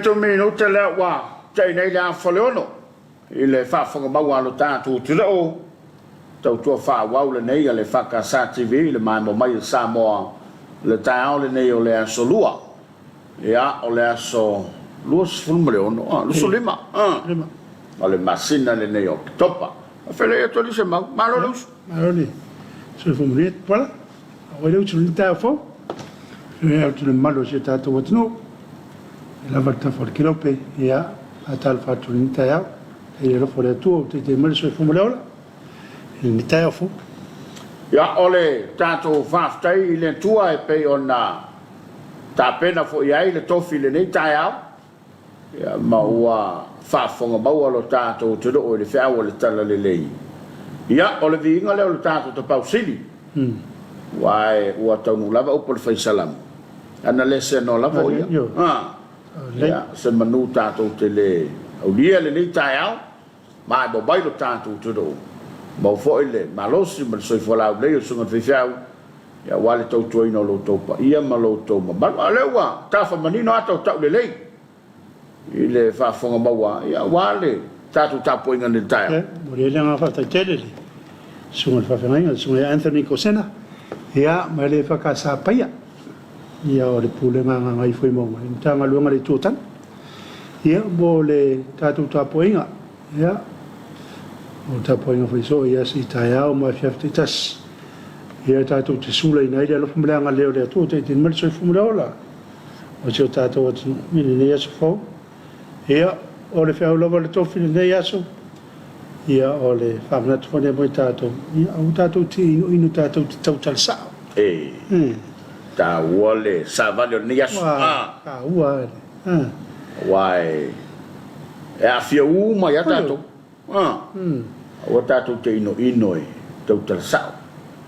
7 minute lea ua tea nei le afa o le 6 i le faafofoga maua a lo tatou atunuu. Tautua faaauau lenei a le EFKS TV i le maemo mai o Samoa i le taeao lenei o le aso Lua. Ia, o le aso 26, ah, 25, ah, o le masina lenei o Oketopa. Feiloai atu alii se mau. Malo le uso. Malo le soifua manuia Tupuola. Auai le uso i lenei taeao fou. Feiloai atu i le mamalu o si o tatou atunuu. E lava le tafa o le kelope, ia, faatalofa atu i lenei taeao. I le alofa o le Atua ua taitai mai le soifua ma le ola i lenei taeao fou. Ia, o le tatou faafetai i le Atua e pei ona tapena foi ai le tofi i lenei taeao, ia, ma ua faafofoga maua lo tatou atunuu i le feau o le Talalelei. Ia, o le viiga lea o le tatou Tapaau Sili, aua ua taunuu lava upu a le Fai Salamo, ana le seanoa lava o ia. Ia, se manu tatou te le aulia lenei taeao, ma e maumai lo tatou atunuu, maua foi le malosi ma le soifua laulelei o le Susuga i le Faifeau, ia, aua le tautuaina o lo outou paia ma lo outou mamalu. A o lea ua tafa manino ata o taulelei i le faafofoga maua, ia, aua le tatou tapuaiga nei i le taeao. Ia, momoli ai le agaga faafetai tele i le Susuga i le Faafeagaiga, le Susuga ia Anthony Kosena, ia, ma le EFKS Paia. Ia o le Pulega a Gagaifomauga i le Matagaluega o le Itu o Tane. Ia mo le tatou tapuaiga, ia mo le tapuaiga foi soo i aso i taeao ma afiafi taitasi. Ia tatou te sulaina ai le alofa ma le agalelei o le Atua ua taitini mai le soifua ma le ola o si o tatou atunuu i lenei aso fou. Ia, o le feau lava o le tofi i lenei aso, ia o le faamanatu foi lea mo i tatou, ia aua tatou te inoino tatou te tautala sao. E taua le savali o lenei aso. Ua taua le. Aua e aafia uma ai lava tatou. Aua tatou te inoino e tautala sao.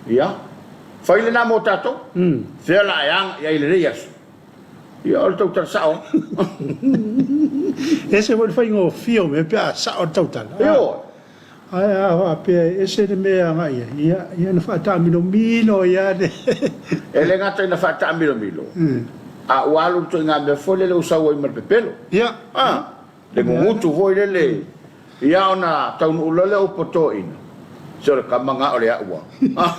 Ia, fai lena mo tatou. Fea la e agai ai i lenei aso? Ia, o le tautala sao. E ese foi le faigofie o mea pe a sao le tautala. Ioe. Ae a faapea e ese le mea e agai ai, ia, ia na faataamilomilo ai lava le. E le gata ina faataamilomilo, a ua alu le ituaiga mea foi lele ua sau ai ma le pepelo. Ia. A, le gugutu foi lele, ia ona taunuu loa lea upu a toeaiina, se o le tama na o le au a.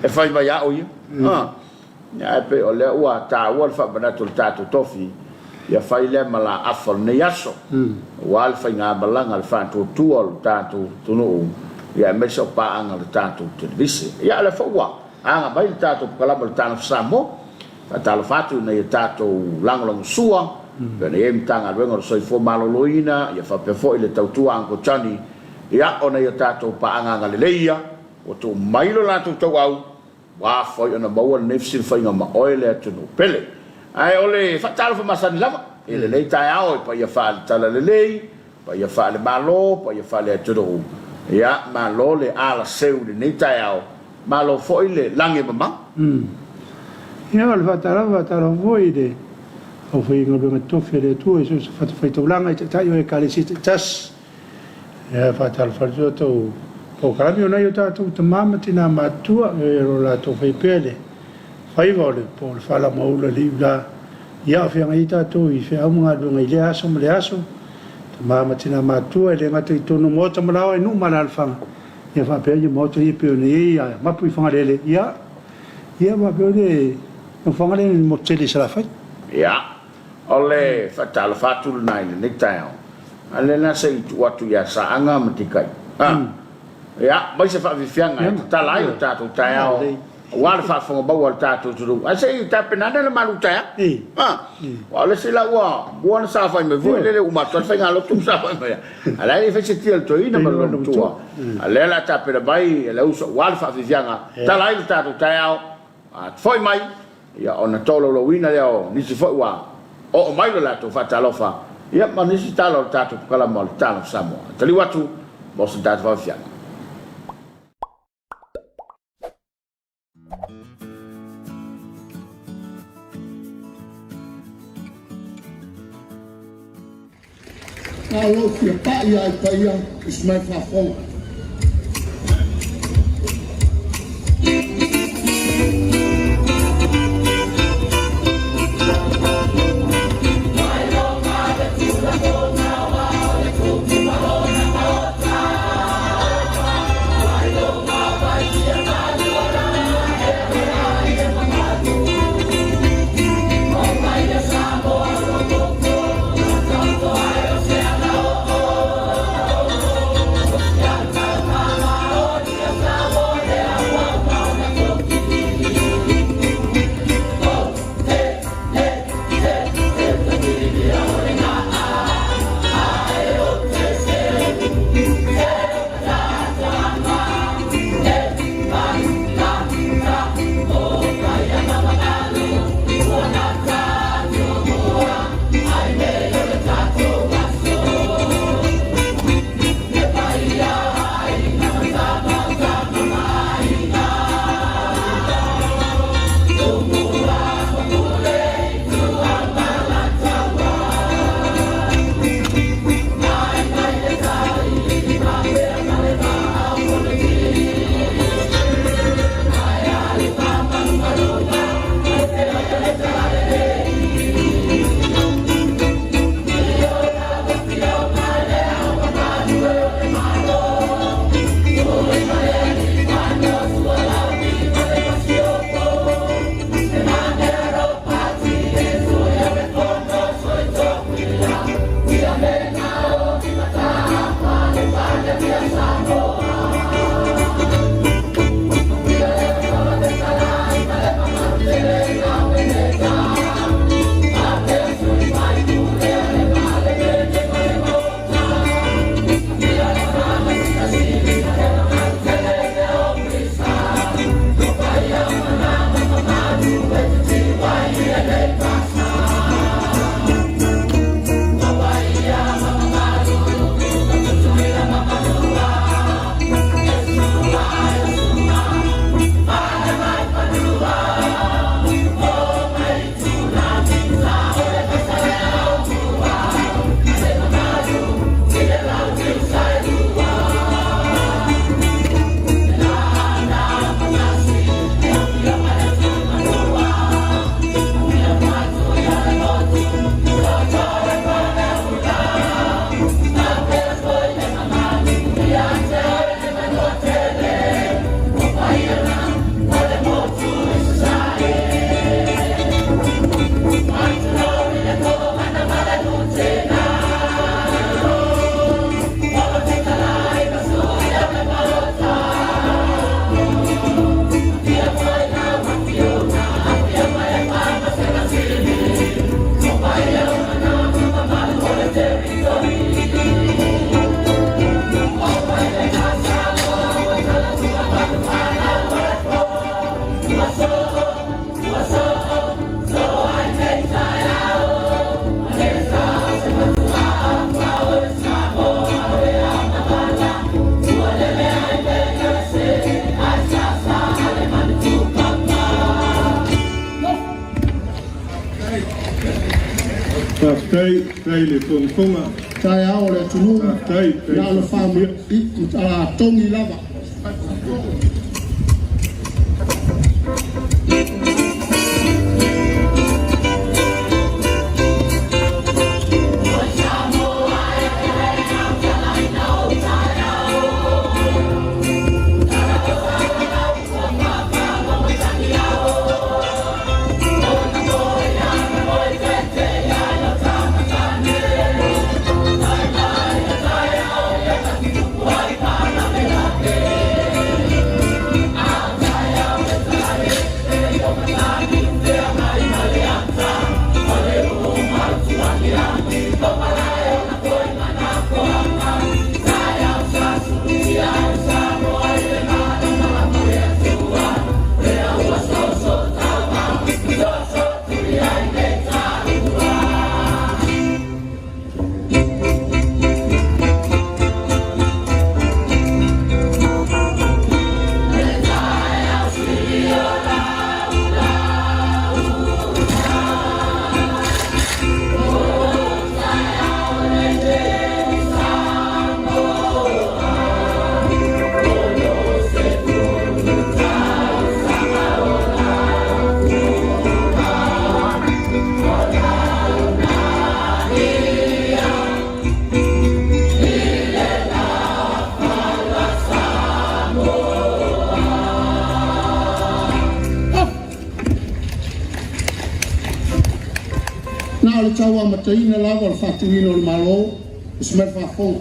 E fai mai au ia. Ae pei o lea ua taua le faamanatu o le tatou tofi, ia fai lea ma laafa o lenei aso, aua le faigamalaga a le faatuatua o le tatou atunuu, ia aemaise o paaga a le tatou televise. Ia o lea foi ua aga mai le tatou pakalama o le Talofa Samoa, faatalofa atu ina ia tatou lagolagosua, pei ona i ai Matagaluega o le Soifua Maloloina, ia faapea foi le tautua a Uncle Johnny, ia ona ia tatou paaga agalelei ia, ua tuu mai lo latou tauau, Ua foi ona maua lenei fesilafaiga ma oe le atunuu pele. Ae o le faatalofa masani lava i lenei taeao i paia faale-talalelei, paia faale-Malo, paia faale-atunuu. Ia, malo le alaseu i lenei taeao, malo foi le lagi e mamao. Ia, o le faatalofa, faatalofa foi i le aufaigaluega totofi a le Atua i so o se fatafaitaulaga i Taitai o Ekalesia taitasi. Ia faatalofa atu i outou polokalame o nai o tatou tama ma tina matutua e o lo latou fai pea le faiva o le po o le faalamaula le iula ia o feagai ai tatou i feau ma galuega i lea aso ma lea aso tama ma tina matutua e le gata i totonu o maota ma laoa i nuu ma alaalafaga ia faapea ia maota ia e pei ona i ai mapu i Fagalele ia ia faapea le nofoaga lea i le motu tele i Salafai. Ia O le faatalofa atu lena i lenei taeao, a o lea la se i tuu atu ia Saaga ma Tikai. A, ia, mai se faafiafiaga e tatala ai lo tatou taeao aua le faafofoga maua a le tatou atunuu. Ae se i tapena ane le malu taeao. A, aua o le isi la ua mua ona saofai mai foi lele ua uma atu lava le faigalotu ma saofai mai. A o la e le i fai se tia a le toeaina ma lona matua. A o lea o le a tapena mai le uso aua le faafiafiaga, tatala ai lo tatou taeao. A foi mai, ia ona tolaulauina lea o nisi foi ua oo mai lo latou faatalofa, ia ma nisi tala o le tatou pakalama o le Talofa Samoa. Taliu atu mo se tatou faafiafiaga. Na o lou fia pai lava i paia i si mai faafofoga. Faafetai, faafetai i le fogafoga. Taeao o le atunuu Faafetai, faafetai na ona le fiafia. faatogi lava. Na o le tauamataina lava o le faatuina o le Malo o si mea faafofoga.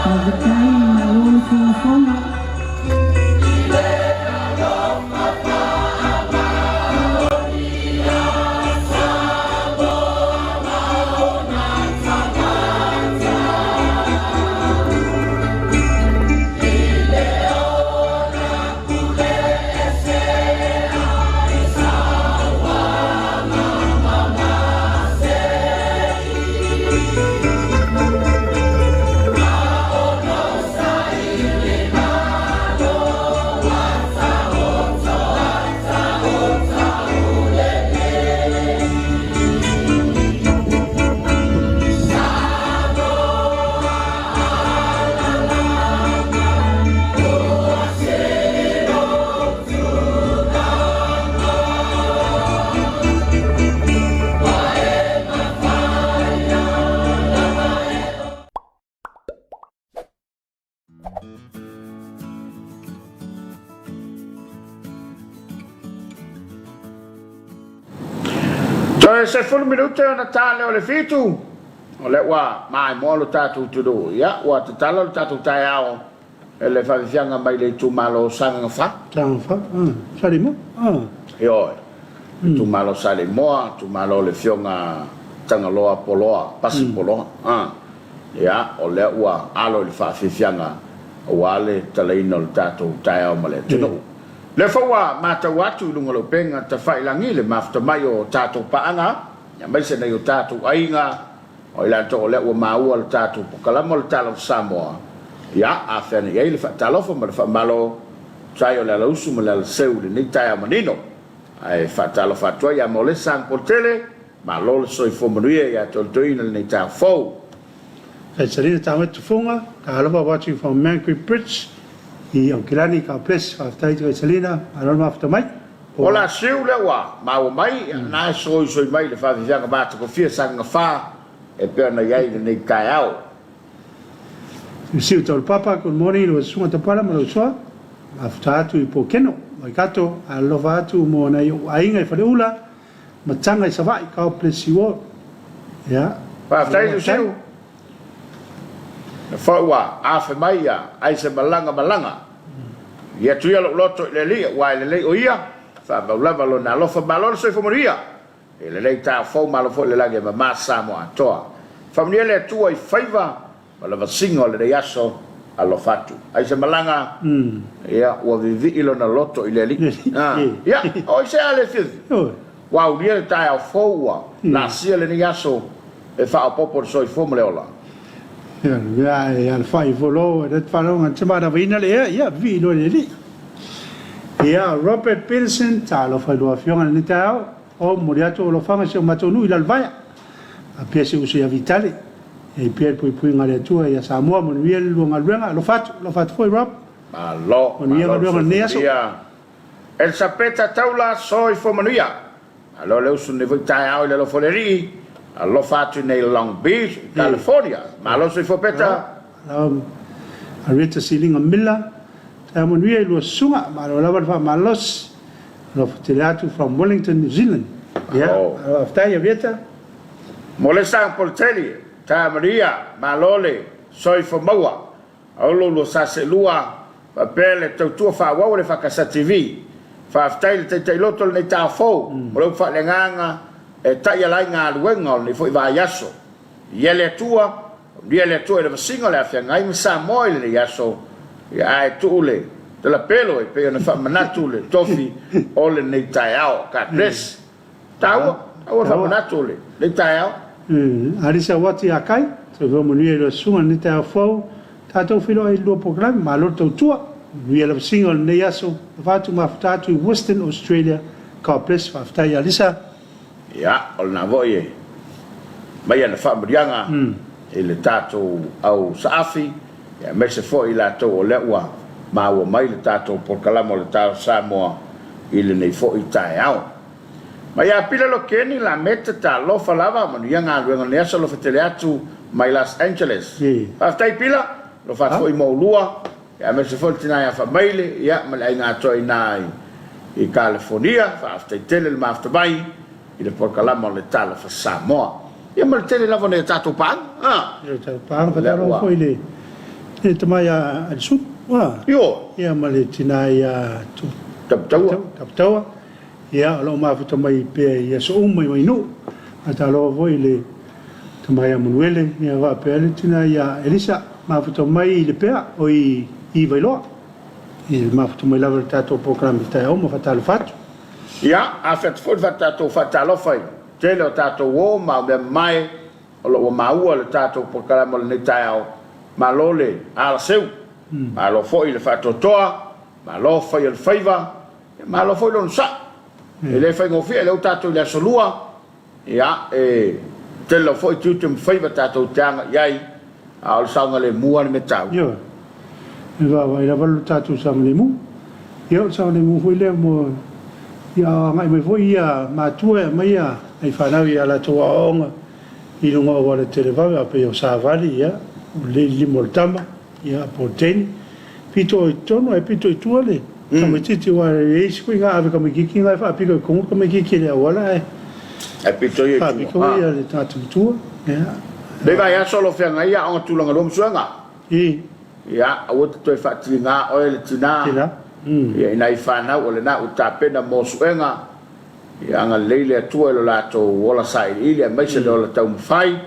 Faafetai malo le fogafoga. Toe 10 minute ona ta lea o le 7, o lea ua maimoa lo tatou atunuu. Ia, ua tatala lo tatou taeao e le faafiafiaga mai le itumalo o Sagaga 4. Sagaga 4, Saleimoa. Ioe, itumalo o Saleimoa, itumalo o le Afioga Tagaloa Poloa, Pasi Poloa. Ia, o lea ua alo i le faafiafiaga aua le talaina o le tatou taeao ma le atunuu. O lea foi ua matau atu i luga o le upega tafailagi le mafuta mai o tatou paaga, aemaise nai o tatou aiga, o i latou o lea ua maua le tatou pokalama o le Tala o Samoa, ia, a feagai ai le faatalofa ma le faamalo, tusa ai o le alausu ma le alaseu i lenei taeao manino. Ae faatalofa atu ai ia Maolesa Agapolotele, malo le soifua manuia ia Toetoina i lenei taeao fou. Kaisalina Tamai Tufunga, talofa watching from Mancree Bridge i Aukilani, God bless. Faafetai Kaisalina, malo le mafuta mai. O la siu lea ua maua mai, na e soisoi mai le faafiafiaga matagofie Sagaga 4 e pei ona i ai lenei taeao. Siu Taulapapa, good morning i lau Susuga Tapala ma lau Soa. Mafuta atu i Pokeno, Waikato, alofa atu mo nai ou aiga i Faleula, Mataga i Savaii, God bless you all. Ia. Faafetai Lusiu. Na foi ua afe mai ia ai se malaga malaga. I atu ia lou loto i le Alii aua e lelei o ia, faamau lava lona alofa malo le soifua manuia. E lelei taeao fou malo foi le lagi e mama Samoa atoa. Faamanuia le Atua i faiva ma le vasiga o lenei aso, alofa atu. Ai se malaga, ia, ua vivii lona loto i le Alii. Ia, o ai se a le fiafia? Ua aulia le taeao fou ua laasia lenei aso e faaopoopo le soifua ma le ola. Ia, le mea e alafai ifo loa, e le faalogo te manavaina le ea, ia, vivii loa i le Alii. Ia, Robert Peterson, talofa i lua afioga i lenei taeao. O, momoli atu ou alofaga i si o matou nuu i Lalovaea. Faapea si ou uso ia Vitale. Ia i pea le puipuiga a le Atua ia Samoa, manuia le lua galuega. Alofa atu, alofa atu foi Rob. Malo, Manuia malo le galuega i lenei aso. soifua. Elisapeta Taula, soifua manuia. Malo le usu lenei foi taeao i le alofa o le Alii. Alofa atu i nei Long Beach, California. Malo soifua Peta. Malo. Henrietta Siliga Miller, taeao manuia i lua susuga. Malo lava le faamalosi. Alofa tele atu from Wellington, New Zealand. Ia, Malo. malo faafetai Henrietta. Mo le sang Poloteli, taeao manuia, malo le soifua maua. Aolo lua sa seelua, faapea le tautua faaauau a le Fakasa TV. Faafetai i le Taitailoto o lenei taeao fou mo le upu faaleagaga e taiala ai galuega o lenei foi vaiaso. Ia le Atua, aulia le Atua i le vasiga o le afeagai ma Samoa i lenei aso, ia ae tuu le talapelo e pei ona faamanatu le tofi o lenei taeao. God bless. Taua, taua le faamanatu o lenei taeao. Alisa Wati Akai, soifua manuia i lua susuga i lenei taeao fou, tatou feiloai i le lua polokalame, malo le tautua, manuia le vasiga o lenei aso, alofa atu mafuta atu i Western Australia, God bless, faafetai Alisa. Ia, o lena foi e aumai ana faamanuiaga i le tatou au saafi, aemaise foi i latou o lea ua maua mai le tatou polokalama o le Tala Samoa i lenei foi taeao. Mai Apila Lokeni, Lameta, talofa lava, manuia galuega o lenei aso, alofa tele atu mai Los Angeles. Faafetai Pila, alofa atu foi mo oulua, aemaise foi le tina ia Faamaile, ia, ma le aiga atoa i ina i Kalifonia. Faafetai tele le mafuta mai i le polokalama o le Talofa Samoa. Ia ma le tele lava o nai a tatou paaga, a. Ia, tatou paaga, faatalofa foi i le, le tama ia Alisulu, a. Ioe. Ia, ma le tina ia Taputaua. Taputaua. Ia, o lo o mafuta mai pea i aso uma i Vainuu. Faatalofa foi i le tama ia Manuele, ia faapea le tina ia Elisa, mafuta mai i Lepea, oi i Vailoa. Ia, mafuta mai lava i le tatou polokalame i taeao uma, faatalofa atu. Ia, afe atu foi le tatou faatalofa i le tele o tatou uo ma mea mamae o lo o ua maua le tatou polokalame o lenei taeao. Malo le alaseu, malo foi le faatoatoa, malo fai o le faiva, Ia malo foi le onosai. E le faigofie, lea ua tatou i le aso Lua, ia, e tele lava foi tiute ma faiva tatou te agai i ai, a o le saogalemu lava le mea taua. Ioe. E vaavaai lava lo tatou saogalemu. Ia, o le saogalemu foi lea mo, ia agai mai foi ia matua e aumai ia nai fanau i a latou aoaoga i luga o auala televave, a pei o Savali, ia, o le lima o le tama. Ia, po o Jane, pito i totonu ae pito i tua le tamaitiiti aua e i ai isi foi ave tamaitiiti na e faapito i totonu le tamaitiiti i le auala ae Ae pito ia i tua. Faapito ia le tagata matua. Ia. Lenei vaiaso o lo o feagai ai Aoga Tulaga Lua ma Suega. I. Ia, aua te toe faatiga oe le tina. Tina. Ia, i nai fanau o lena ua tapena mo suega. Ia agalelei le Atua i lo latou ola sailiili aemaise le ola taumafai.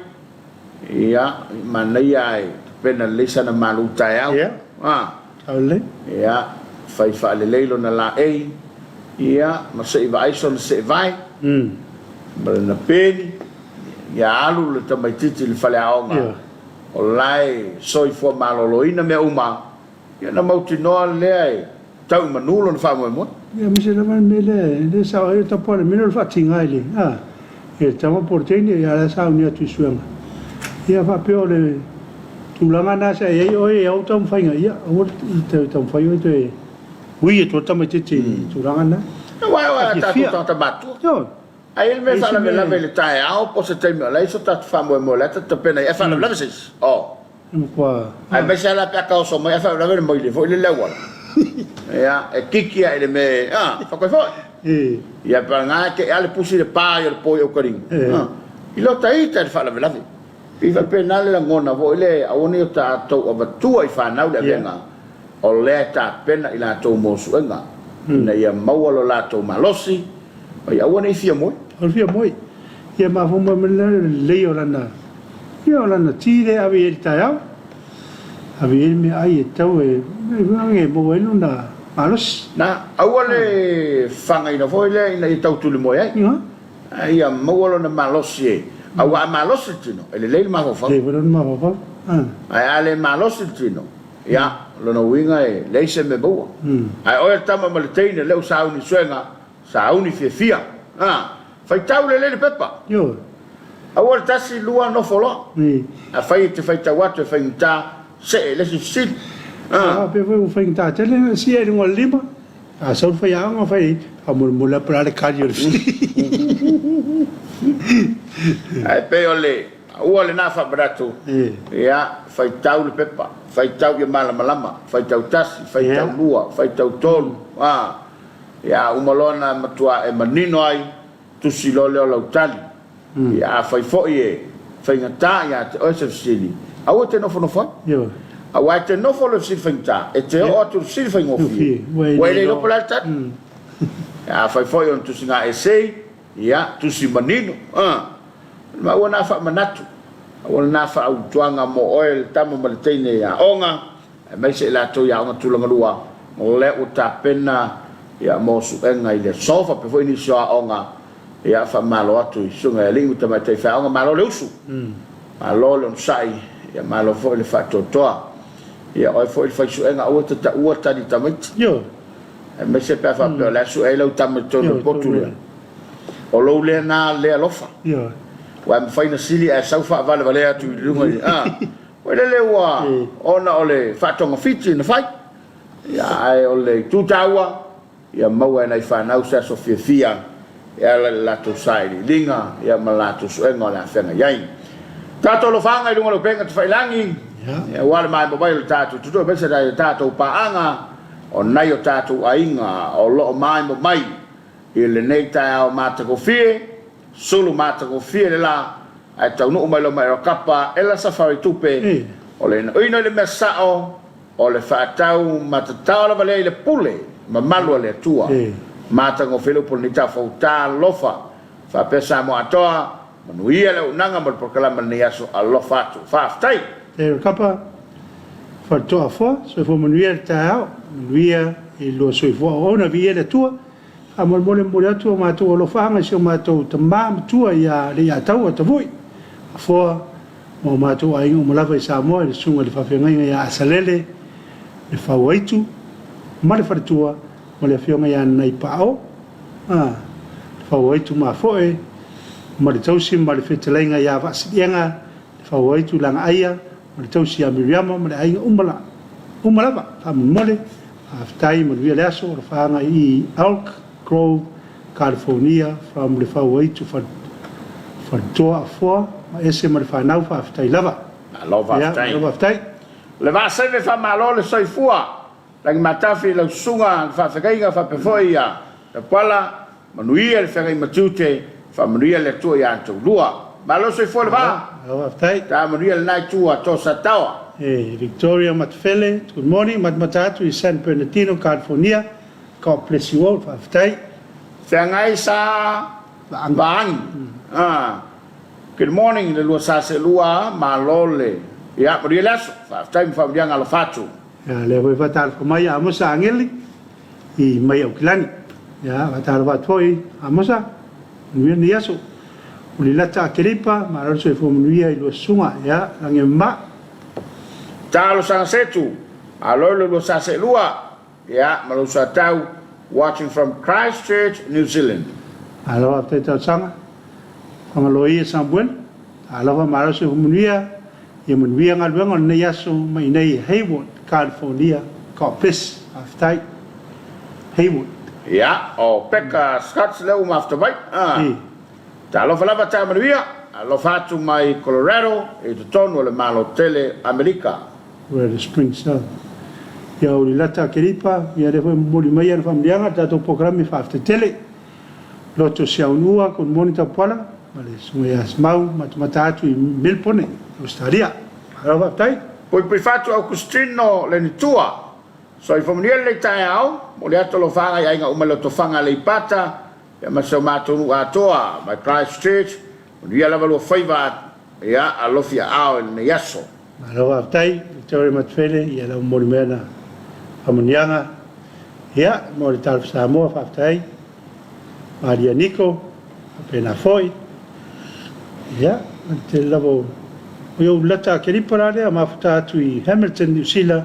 Ia, manaia ae tapena lelei sana malu taeao. Ia, tau lelei. Ia, fai faalelei lona laei, ia, ma se i vaai sona seevae, ma lona peni, ia alu le tamaitiiti i le faleaoga, o la e soifua maloloina mea uma, Ia ona mautinoa lea e tau i manu lona faamoemoe. Ia aemaise lava le mea lea e le sao ai le tapuai o le mea lea o le faatiga i le, a, i le tama po o le teine, ia la e sauni atu i suega. Ia faapea o le Tulaga na sa i ai oe e au taumafaiga, ia aua le taumafai oe toe ui atu ai le tamaitiiti i tulaga na. Aua e oo A ia tatou fiafia. tagata matua. Ioe. Ai le mea Isi faalavelave mea i le taeao po o se taimi o leai so tatou faamoemoe o lea tatou tapena ai ae faalavelave se isi. Oh. E matua. Aemaise lava la pe a taoso mai ae faalavelave le maile foi lele auala. Ia, e kiki lava i le mea, ah, fakoe foi. Ia, paga e te ale pusi le pa i o le po i Okaringa. Ah, i lota ita i le faalavelave. Pei faapena le lagona foi le aua ne i o tatou avatua i fanau le avega o lea e tapena i latou mo suega ina ia maua lo latou malosi ma ia aua ne i fia moe. O le fia moe. Ia mafaufau mai le lelei o lana ia o lana ti lea e ave i ai i le taeao. Ave i ai le meaai e tatau e e maua ai lona malosi. Na, aua le fagaina foi lea ina ia tau tulimoe ai. A ia maua lona malosi e, aua a malosi le tino, e lelei le mafaufau. Lelei foi lona mafaufau. Ae a le malosi le tino, ia, o lona uiga e leai se mea maua. Ae oe le tama ma le teine lea ua sauni suega, sauni fiafia. A, faitau lelei le pepa. Ioe. Aua le tasi, lua, nofo loa. Afai e te faitau atu e faigata, see i le isi fesili. A faapea foi ua faigata tele ona sia i luga o le lima, a sau le faiaoga fai, faamolemole lava po o le a le kali o le fesili. Ae pei o le ua lena faamanatu, ia, faitau le pepa, faitau ia malamalama, faitau tasi, faitau lua, faitau tolu, a, ia, uma loa ona matua e manino ai, tusi loa lea o lau tali. Ia, afai foi e faigata ia te oe se fesili, aua e te nofonofo ai. Aua e te nofo loa i fesili faigata, e te oo atu i le fesili faigofie, ua e le iloa po o le a le tali. Ia, afai foi o ni tusiga essay, ia, tusi manino, a. Ma ua na faamanatu, ua na faautuaga mo oe le tama ma le teine i aoga, aemaise i latou i aoga tulagalua, o lea ua tapena ia mo suega i le aso, faapea foi nisi o aoga, ia faamalo atu i susuga i alii ma tamaitai faiaoga, malo le usu, malo le onosai, ia malo foi le faatoatoa. Ia oe foi le fai suega, aua e te taua tali tamaiti. Aemaise pe a faapea o le a sue ai lau tama i totonu o le potu lea. O lou lea na le alofa. Ua e mafai ona sili ae sau faavalevalea atu i luga i, a. Foi lele ua ona o le faatogafiti na fai. Ia, ae o le itu taua, ia maua e nai fanau se aso fiafia e ala i le latou sailiiliga ia ma le latou suega o le a feagai ai. Tatou alofaga i luga o le upega tafailagi, ia, aua le maemo mai o le tatou tutu aemaise nai a tatou paaga o nai o tatou aiga o lo o maemo mai i lenei taeao matagofie, sulu matagofie le la, ae taunuu mai loa ma Erokapa e lasa faletupe, o le inoino i le mea sao, o le faatau matatao lava lea i le pule mamalu a le Atua. Matagofie le upu o lenei taufau, Talofa! Faapea Samoa atoa, manuia le auaunaga mo le polokalame o lenei aso, alofa atu. Faafetai! Erokapa, Faletoa Afoa, soifua manuia le taeao, manuia i lua soifua auauna, viia le Atua. Faamolemole momoli atu o matou alofaaga i si o matou tama matua ia Leiataua Tavui Afoa ma o matou aiga uma lava i Samoa i le susuga i le faafeagaiga ia Asalele le Fauaitu ma le faletua ma le afioga ia Naipaao a le Fauaitu Mafoe ma le tausi ma le fetalaiga ia Vaasiliega le Fauaitu Lagaaia ma le tausi ia Miriama ma le aiga uma la uma lava. Faamolemole, faafetai, manuia le aso, alofaaga i Elk Grove, California, from Lefauaitu Faletoa Afoa ma ese ma le fanau, faafetai lava. Malo Ia, faafetai. malo faafetai. Le vaaseve faamalo le soifua. Lagimatafi i lau susuga le faafegaiga faapea foi ia Tapuala, manuia le feagai ma tiute, faamanuia le Atua ia outou lua. Malo soifua le Malo, va, malo faafetai. ta manuia lena itu a Tosa Taoa. Hey, Victoria Matafele, good morning, matamata atu i San Bernardino, California. God bless you all, faafetai. Feagai sa Vaangi. Vaangi. Ah. Good morning le lua sa seelua, malo le, ia manuia le aso. Faafetai ma faamanuiaga alofa atu. Ia, lea foi faatalofa mai ia Amosa Ageli i mai Aukilani. Ia, faatalofa atu foi Amosa, manuia lenei aso. Ulilata Akelipa, malo le soifua manuia i lua susuga. Ia, lagi e mama. Talosaga Setu, malo i le lua sa seelua, ia, ma lou Satau, watching from Christchurch, New Zealand. Malo faafetai talosaga. Fagaloia Samuel, talofa malo le soifua manuia. Ia manuia galuega o lenei aso mai inei i Hayward, California. God bless. Faafetai. Hayward. Ia, o Pekka Scotts lea ua mafuta mai. I. Talofa lava Tamanuia, alofa atu mai Colorado i totonu o le Malo tele Amerika. Colorado Springs, a. Ia o Lilata Akeripa, ia lea foi e momoli mai ana faamanuiaga i le tatou polokalame faafetai tele. Loto Siaunua, good morning Tapuala, ma le Susuga ia Simau, matamata atu i Melbourne, Ausetalia. Malo faafetai. Puipui fatu Aukustino Lenitua, Soifua manuia lenei taeao, momoli atu alofaga i aiga uma i Lotofaga Aleipata, Ia ma si o matou nuu atoa mai Christchurch, manuia lava lua faiva ia alofi aao i lenei aso. Malo faafetai Victoria Matufele ia lau momoli mai ana faamanuiaga ia mo le Talofa Samoa faafetai Maria Niko faapena foi ia ma le tele lava o o ou lata Keripa la lea mafuta atu i Hamilton Niu Sila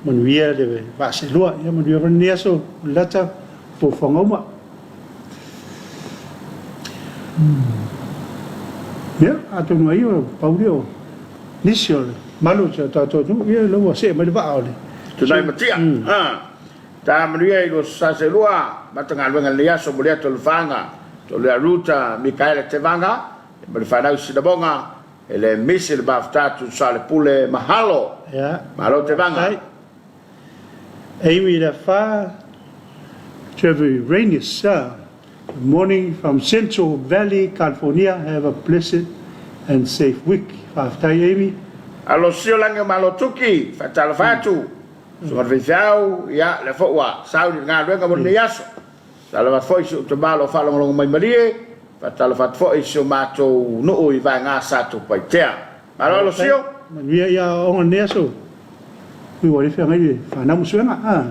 manuia le vaa seelua ia manuia foi lenei aso lata fuafuaga uma. Ia, atonu ai o pau lea o nisi o le malu o si o tatou atunuu, ia o lea ua see mai le vaa o le Tunai Matia, Ta manuia i 2042, Matagaluega lenei aso momoli atu o le Faga, Tolu ia Ruta Mikaele Tevaga, ma le fanau i Sinamoga, e le misi le mafuta atu Salepule Mahalo. Ia, Malo Tevaga. faafetai. Amy Lefa, Trevor Rainis, Good morning from Central Valley, California, have a blessed and safe week. Faafetai Amy. Alosio lagi o Malo Tuki, faatalofa atu, Susuga le Faifeau, ia, lea foi ua sauni i le galuega mo lenei aso. Faatalofa atu foi i si ou tama o lo o faalogologo mai malie, faatalofa atu foi i si o matou nuu i Vaega Satupaitea. Malo Alosio! Manuia ia aoaoga lenei aso. Ui ua le feagai le fanau ma suega a.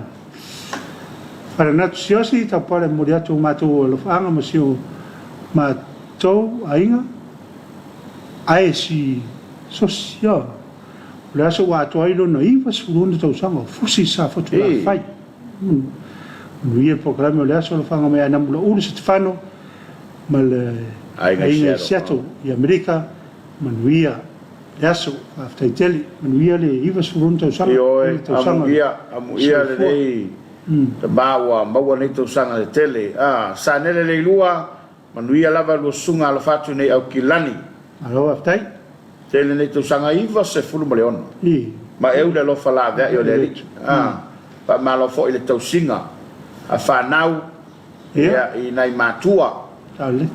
Falanatu Siaosi, tapuala e momoli atu o matou alofaaga ma si o matou aiga ae si sosi a. O le aso ua atoa ai lona 96 tausaga o Fusi Safotulafai. Manuia le polokalame o le aso alofaaga mai Anamulaulu Setefano ma le aiga i Seattle i Amerika. Manuia le aso, faafetai tele. Manuia le 96 tausaga, Ioe, le tausaga amuia, amuia soifua. lenei tama ua maua nei tausaga tetele. A, Sanele Leilua, manuia lava lua susuga alofa atu nei Aukilani. Malo faafetai. Tele nei tausaga 96. I. Ma eu le alofa laveai o le Alii. A, faamalo foi i le tausiga a fanau Ia. i nai matua. Tale.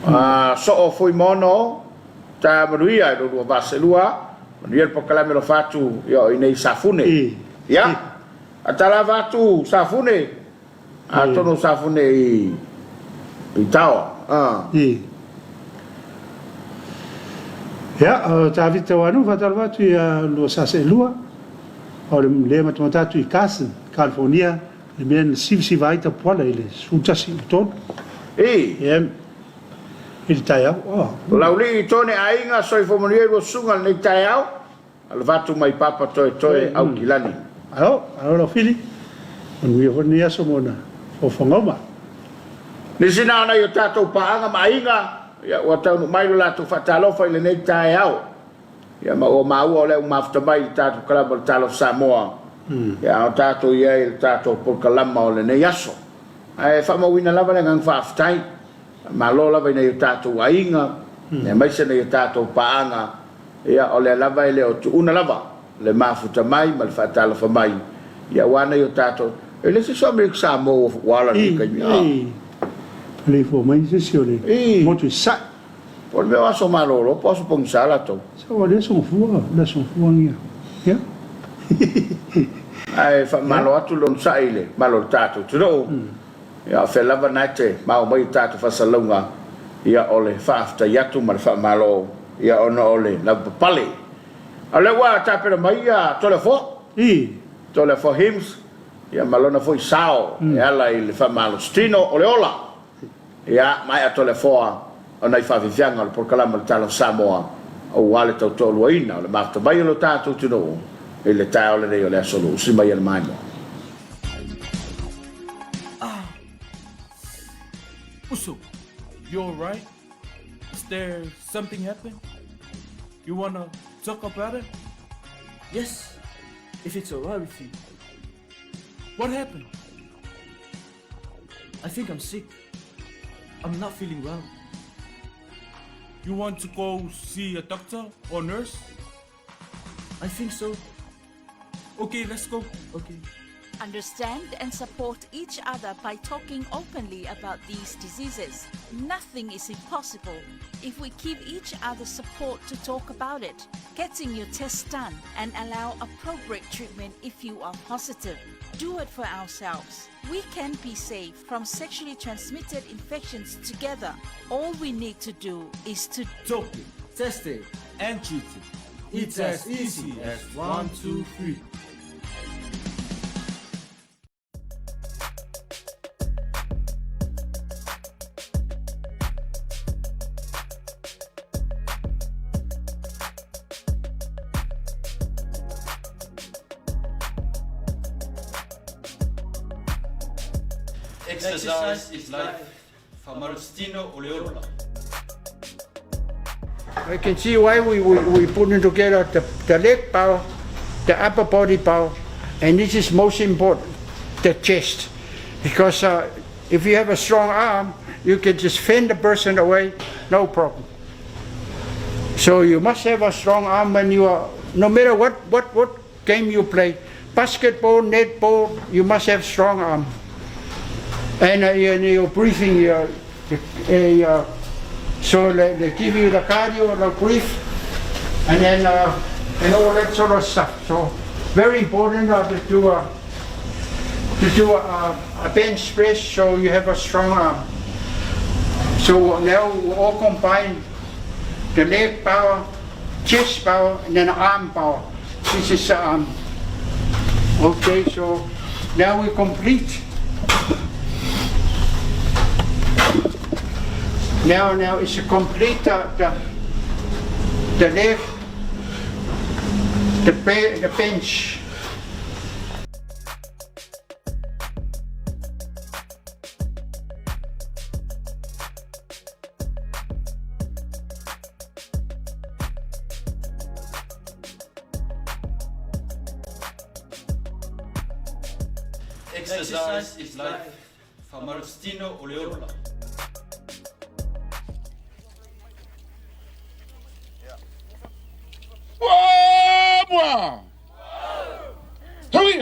A, soo Fuimono, ta manuia i lo lua vaselua, manuia le polokalame alofa atu ia o inei Safune. I. Ia, a ta lava atu Safune, atonu o Safune i i Taoa. A. I. Ia, o Tavita Wanu, faatalofa atu ia lua Saselua, o le le matamata atu i Carson, California, Le mea na sivasiva ai Tapuala i le 11 o 3. I. Ia, i le taeao. Oh. Laulii Tone Aiga Soifua Manuia i lua susuga lenei taeao, alofa atu mai Papa Toetoe Aukilani. Alo, alo lau Fili. Manuia foi lenei aso mo na fofoga uma. Nisi na o nai o tatou paaga ma aiga, ia ua taunuu mai lo latou faatalofa i lenei taeao. Ia ma ua maua o lea ua mafuta mai i le tatou kalama o le Talofa Samoa, ia a o tatou i ai i le tatou polokalama o lenei aso. Ae faamauina lava le agaga faafetai, faamalo lava i nai o tatou aiga, aemaise nai o tatou paaga, ia o lea lava e le o tuuna lava le mafuta mai ma le faatalofa mai, ia aua nai o tatou, e le se isi o Amerika Samoa ua ala i lenei taimi, a. I, i, fua mai se isi o le motu i Sasae. Po o le mea o aso malolo po o aso pogisa latou. Sa ua le aso gafua, le aso gafua ngia. Ia. Ae faamalo atu le onosai i le malo o le tatou atunuu. Ia o fea lava na e te maua mai i tatou faasalalauga, ia o le faafetai atu ma le faamalo ia ona o le lavapapale. A o lea ua tapena mai ia Toleafoa. I. Toleafoa Hymns, ia ma lona foi sao e ala i le faamalositino o le ola. Ia, maea Toleafoa o nai faafiafiaga o le polokalame o le Tala o Samoa aua le tautoaluaina o le mafuta mai o lo tatou atunuu i le taeao lenei o le Aso Luusi mai e le Maimoa. Ah. Uso, you alright? Is there something happen? You wanna. Talk about it? Yes, if it's alright with you. What happened? I think I'm sick. I'm not feeling well. You want to go see a doctor or nurse? I think so. Okay, let's go. Okay. Understand and support each other by talking openly about these diseases. Nothing is impossible if we give each other support to talk about it. Getting your test done and allow appropriate treatment if you are positive. Do it for ourselves. We can be safe from sexually transmitted infections together. All we need to do is to Talk it, Test it. and treat it. It's as easy as 1, 2, 3. Exercise is life. Famalostino Oleola. I can see why we putting together the leg power, the upper body power, and this is most important, the chest. Because if you have a strong arm, you can just fend the person away, no problem. So you must have a strong arm when you are, no matter what game you play, basketball, netball, you must have strong arm. And your breathing, so they give you the cardio, the breathe, and then and all that sort of stuff. So very important to do a bench press so you have a strong arm. So now we all combine the leg power, chest power, and then arm power. This is okay. So now we complete. Now it's a complete the leg, the bench. Exercise is life. Famalostino Oleola. Hurry!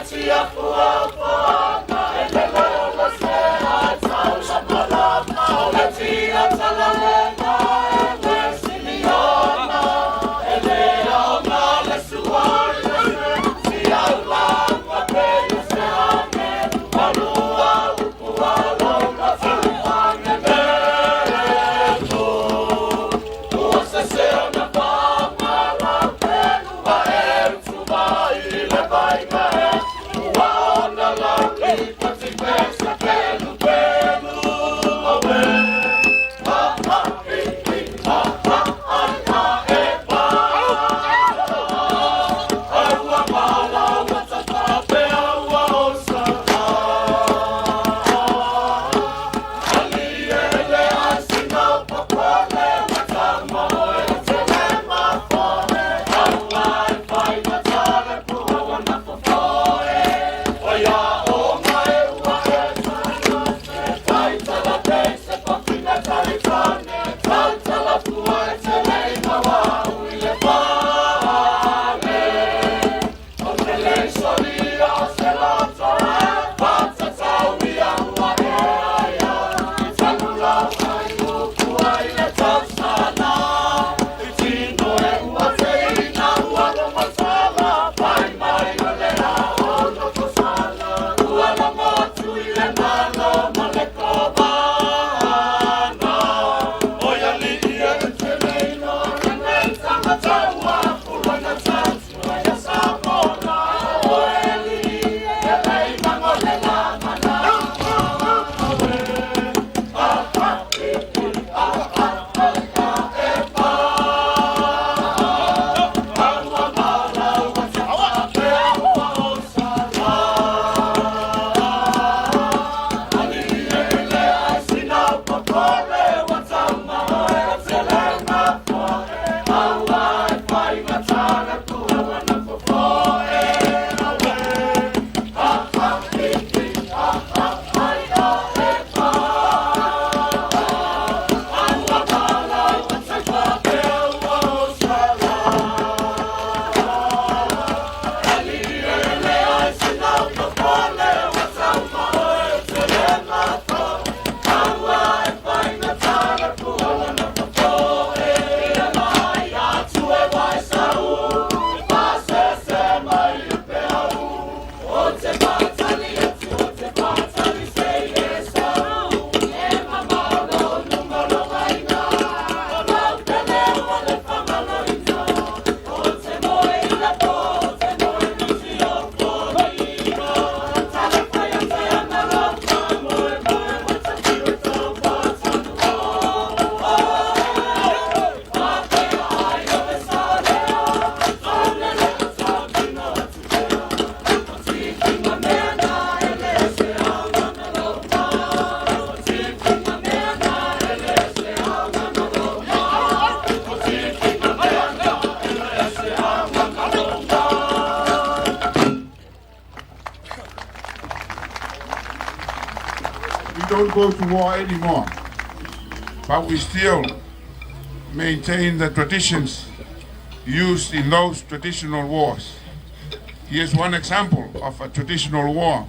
Te don't go to war anymore, but we still maintain the traditions used in those traditional wars. Here's one example of a traditional war.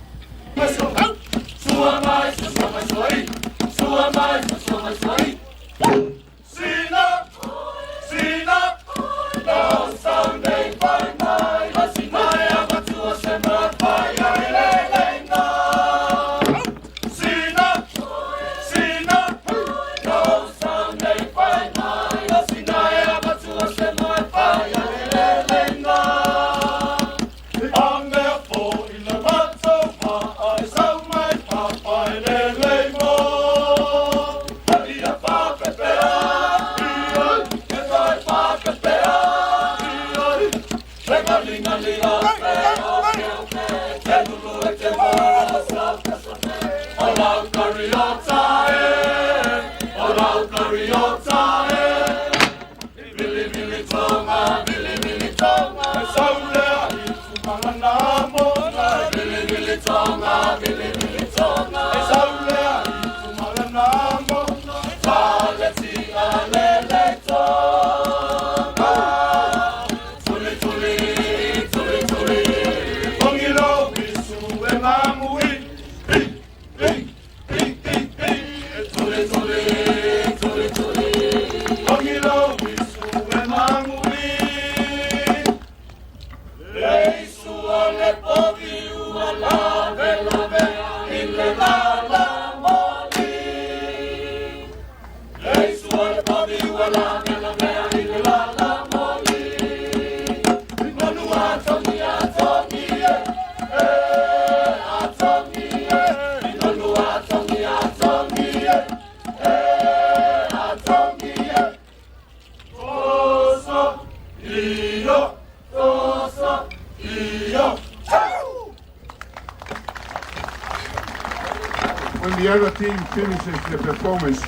When the other team finishes the performance,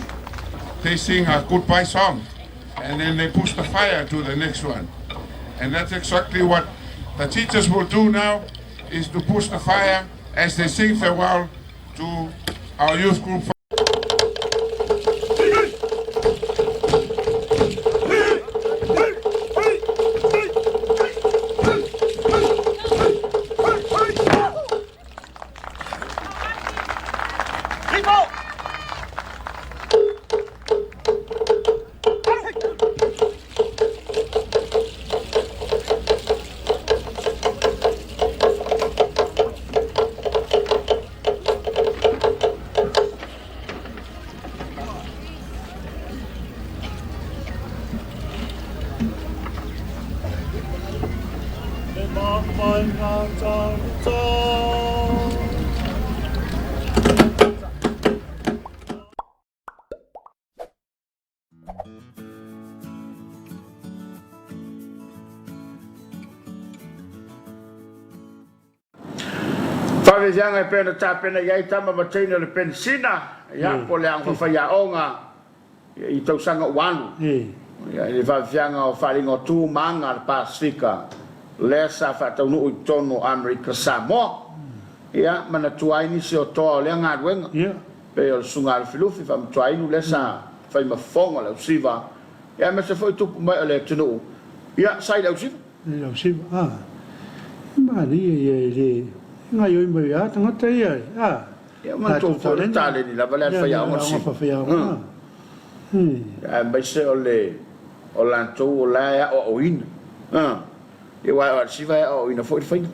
they sing a goodbye song and then they push the fire to the next one. And that's exactly what the teachers will do now, is to push the fire as they sing farewell to our youth group. Faafefiaga e pei ona tapena i ai tama ma teine o le penisina, ia, po o le aoga faafaiaoga i tausaga ua alu. Ia, i le faafefiaga o faaaliga o tu ma aga a le Pasefika lea sa faataunuu i totonu o Amerika Samoa. Ia, manatua ai nisi o toa o lea galuega, pei o le Susuga a Lufilufi Faamatuainu lea sa fai ma fofoga o le ausiva, ia aemaise foi tupu mai o le atunuu, ia, sa i le ausiva. I le ausiva, a, e malie ia e le gaioi mai a tagata ia, a. Ia manatua foi o le taleni lava lea a le faiaoga o le siva. Aemaise o le o latou o la e aoaoina. Ia aua o le siva e aoaoina foi le faiga.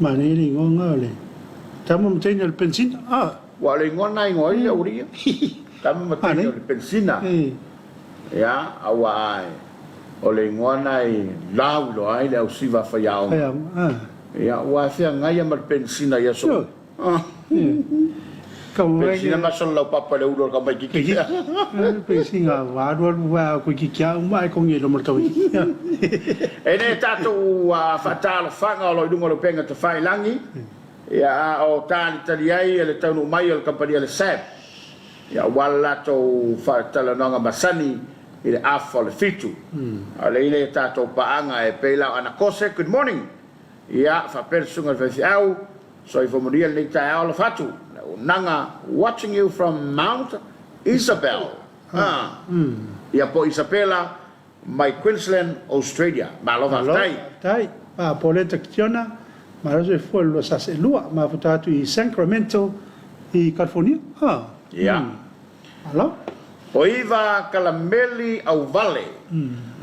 Manaia le igoa na o le tama ma teine o le pensina. Aua o le igoa na igoa ai le aualii ia. Tama ma teine o le pensina. Ia aua o le igoa na e lauiloa ai le au siva faiaoga. Ia aua e feagai ma le pensina i aso uma. Pensina ma solo laupapa le ulu o le tamaititi. Pensina alualu a koe ki kia uma ai kongi e loma le tamaititi. E nei tatou faatalofaga o lo o i luga o le upega tafailangi, ia a o talitali ai le taunuu mai o le kamupani a le SAB, ia aua le latou faatalanoaga masani i le afa o le fitu. A o le i lea tatou paaga e pei la o Anakose, good morning. Ia faapea le susuga i le faifeau, Soifua manuia lenei taeao alofa atu. Le auaunaga watching you from Mount Isabel. Ha. Ia po Isabela mai Queensland, Australia. Malo faafetai. Malo faafetai. Ma Pauletta Kitiona, malo soifua i le 2002, mafuta atu i Sacramento i California. Ha. Ia. Malo. O Iva Kalameli Auvale,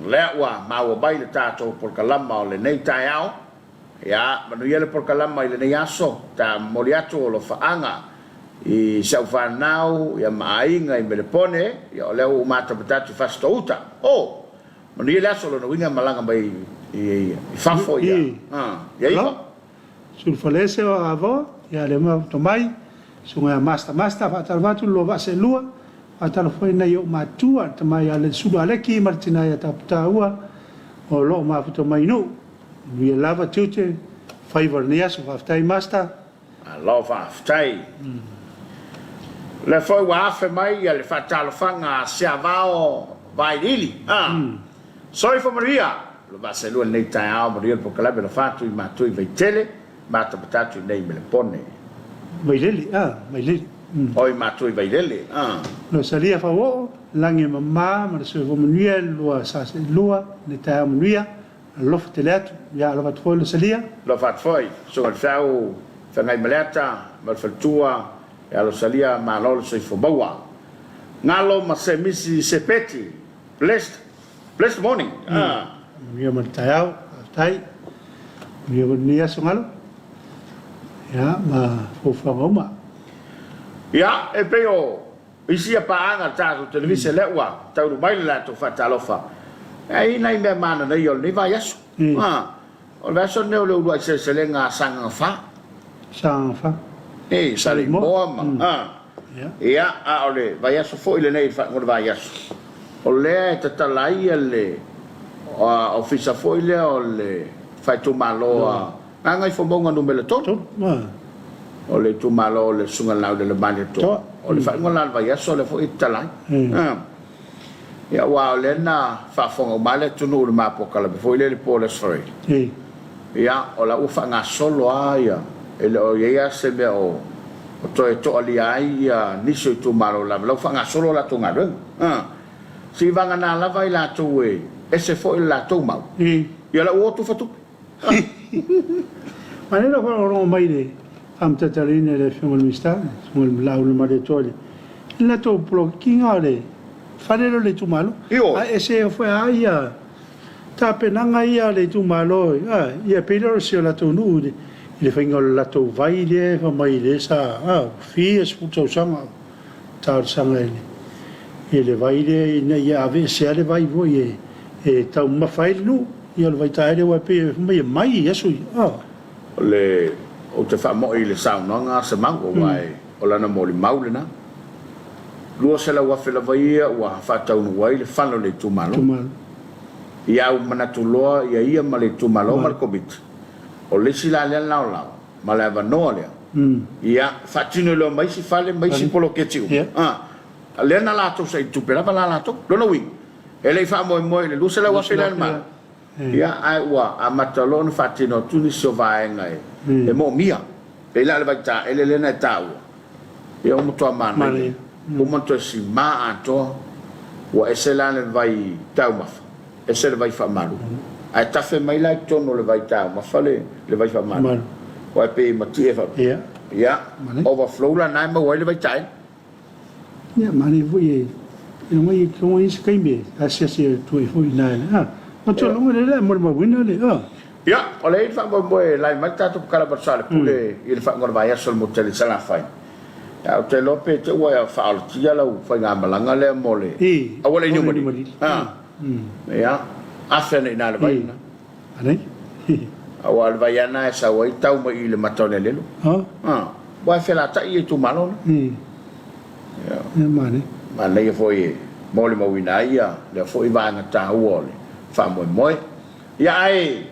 lea ua maua mai le tatou polokalama o lenei taeao. Ia, manuia le polokalama i lenei aso, ta momoli atu o alofaaga i si au fanau ia ma aiga i Melepone, ia o lea ua ou matamata atu i Fasitouta. Oh! Manuia le aso, lona uiga e malaga mai i fafo ia, ia Iva. Alo, Sulufalese o Avoa, ia le ma tomai, susuga ia Master Master, faatalofa atu le lua vaa seelua, faatalofa foi nai ou matua, le tama ia Sulu Aleki ma le tina ia Taputaua o lo o mafuta mai i Nuu. Manuia lava tiute, faiva o lenei aso. Faafetai Master. Malo faafetai. O lea foi ua afe mai le faatalofaga a Siavao Vailiili. Soifua manuia! Lo vaaselua i lenei taeao, manuia le polokalame alofa atu i matou i Vaitele, matamata atu i nei Melepone. Vailele, a, Vailele. Oi matou i Vailele, a. Lo salia fauoo, lagi e mama ma le soifua manuia i le lua sa seelua i le taeao manuia. Alofa tele atu. Ia alofa atu foi Losalia. Alofa atu foi. Susuga i le Feau, Feagaimaleata ma le faletua ia Losalia, malo le soifua maua. Galo ma Semisi Sepeti, blessed, blessed morning. Manuia ma le taeao, faafetai. Manuia foi lenei aso Galo. Ia ma fuafuaga uma. Ia, e pei o Isi ia paaga a le tatou televise lea ua taunuu mai le latou faatalofa. E i ai nai mea mananaia o lenei vaiaso. A, o le vaiaso lenei o le uluai seleselega a Sagaga 4. Sagaga 4. E, Saleimoa ma, a. Ia, a o le vaiaso foi lenei i le faaiuga o le vaiaso, o lea e tatala ai le ofisa foi lea o le faaitumalo a Gagaifomauga Numera 3, o le itumalo o le Susuga Laulelomalietoa. O le faaiuga la o le vaiaso lea foi e tatala ai. Ia, aua o lea na faafofoga uma lava le atunuu i le mapokalame foi lea i le po o le Aso Faraile. Ia, o la ua faagasolo lava ia, e le o i ai lava se mea o toe toalia ai ia nisi o itumalo lava, o la ua faagasolo a latou galuega. Seiavagana lava i latou e ese foi le latou mau, ia la ua o tufatupe. Manaia lou faalogologo mai i le faamatataluina e le Afioga i le Minisita, le Susuga i le Laaulialemalietoa i le latou polokikiga o le fale lea o le itumalo. Ae ese foi lava ia tapenaga ia a le itumalo, ia pei lea o si o latou nuu i le faiga o le latou vai lea e fai mai lea sa fia sefulu tausaga o talosaga i le vai lea ina ia aveesea le vai foi e taumamafa ai le nuu. Ia o le vaitaele aua e pei e fai mai e mai i aso ia. O le, ou te faamoi i le saunoaga a Semau aua e, o lana molimau lena. 200,000 lava ia ua faataunuu ai le fale o le itumalo. Ia au manatu loa ia ia ma le itumalo ma le komiti, o le isi la lea laolao ma le avanoa lea, ia faatino loa ma isi fale ma isi poloketi uma. Lea na latou saili tupe lava la latou. Lona uiga, E le i faamoemoe i le 200,000 lea a le Malo, ia, ae ua amata loa ona faatino atu nisi o vaega e moomia. Pei la o le vaitaele lea na e taua, ia ua matua manaia, uma ona toe sima atoa, ua ese la le vai taumafa, ese le vai faamalu. Ae tafe mai la i totonu o le vai taumafa le vai faamalu, aua e pei e matie faapea. Ia, overflow la lena e maua ai le vaitaele. Ia, manaia foi e logo i logo i se taimi e asiasi atu ai foi i ina i le, a, matua logo le le molimauina le, a. Ia, o lea e i ai le faamoemoe e lae mai le tatou Kalama Soalepule i le faaiuga o le vaiaso i le motu tele i Salafai. Ae ou te iloa pe te ua faaolatia lau faigamalaga lea mo le auala i Niumalili. A, ia, afe ane i ina i le vai lena. Aua o le vai lava lena e sau ai tau mai i le mata o le alelo. A, aua e felatai ia itumalo na. Ia. Manaia foi e molimauina ai ia lea foi vaega taua o le faamoemoe. Ia ae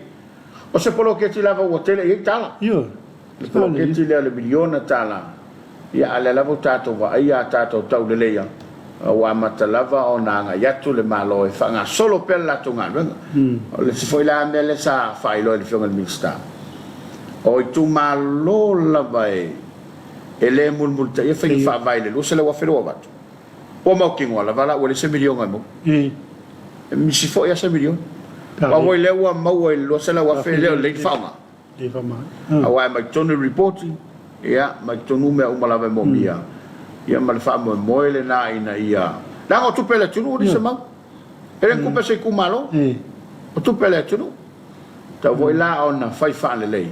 o se poloketi lava ua tele i ai tala. Le poloketi lea o le miliona tala, ia a o lea lava ua tatou vaaia a tatou tauleleia, ua amata lava ona agai atu le Malo e faagasolo pea le latou galuega. O le isi foi la mea lea sa faailoa e le Afioga i le Minisita, o itumalo lava e E le mulimulitaia faiga faavae i le $200,000 28. Ua mautinoa lava la ua leai se miliona e maua. E misi foi lava se miliona. Aua foi lea ua maua i le $200,000 e le o lelei le faaaoga. Aua e aumai totonu i le lipoti, ia, aumai totonu mea uma lava e moomia, ia ma le faamoemoe lena ina ia... Leaga o tupe a le atunuu e le se mau. E le o ni tupe a se itumalo, o tupe a le atunuu. E tatau foi la ona fai faalelei,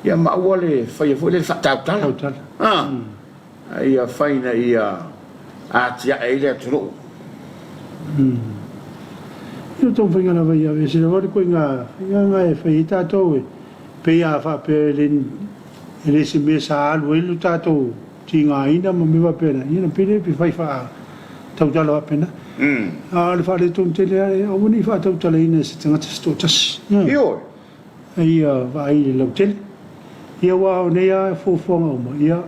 ia ma aua le faia foi lele faatautala. A ia fai ina ia atiae ai le atunuu. Ia o taumafaiga lava ia aveese lava le ituaiga faiga lena e fai ai tatou e pei a faapea e le e le se mea sa alu ai lo tatou tigaina ma mea faapena, ia ona pei lea pe fai faatautala faapena. A o le faaletonu tele lava ia aua ne i faatautalaina e se tagata se toatasi. Ioe. A ia vaai i le lautele. Ia aua o nei lava fuafuaga uma, ia,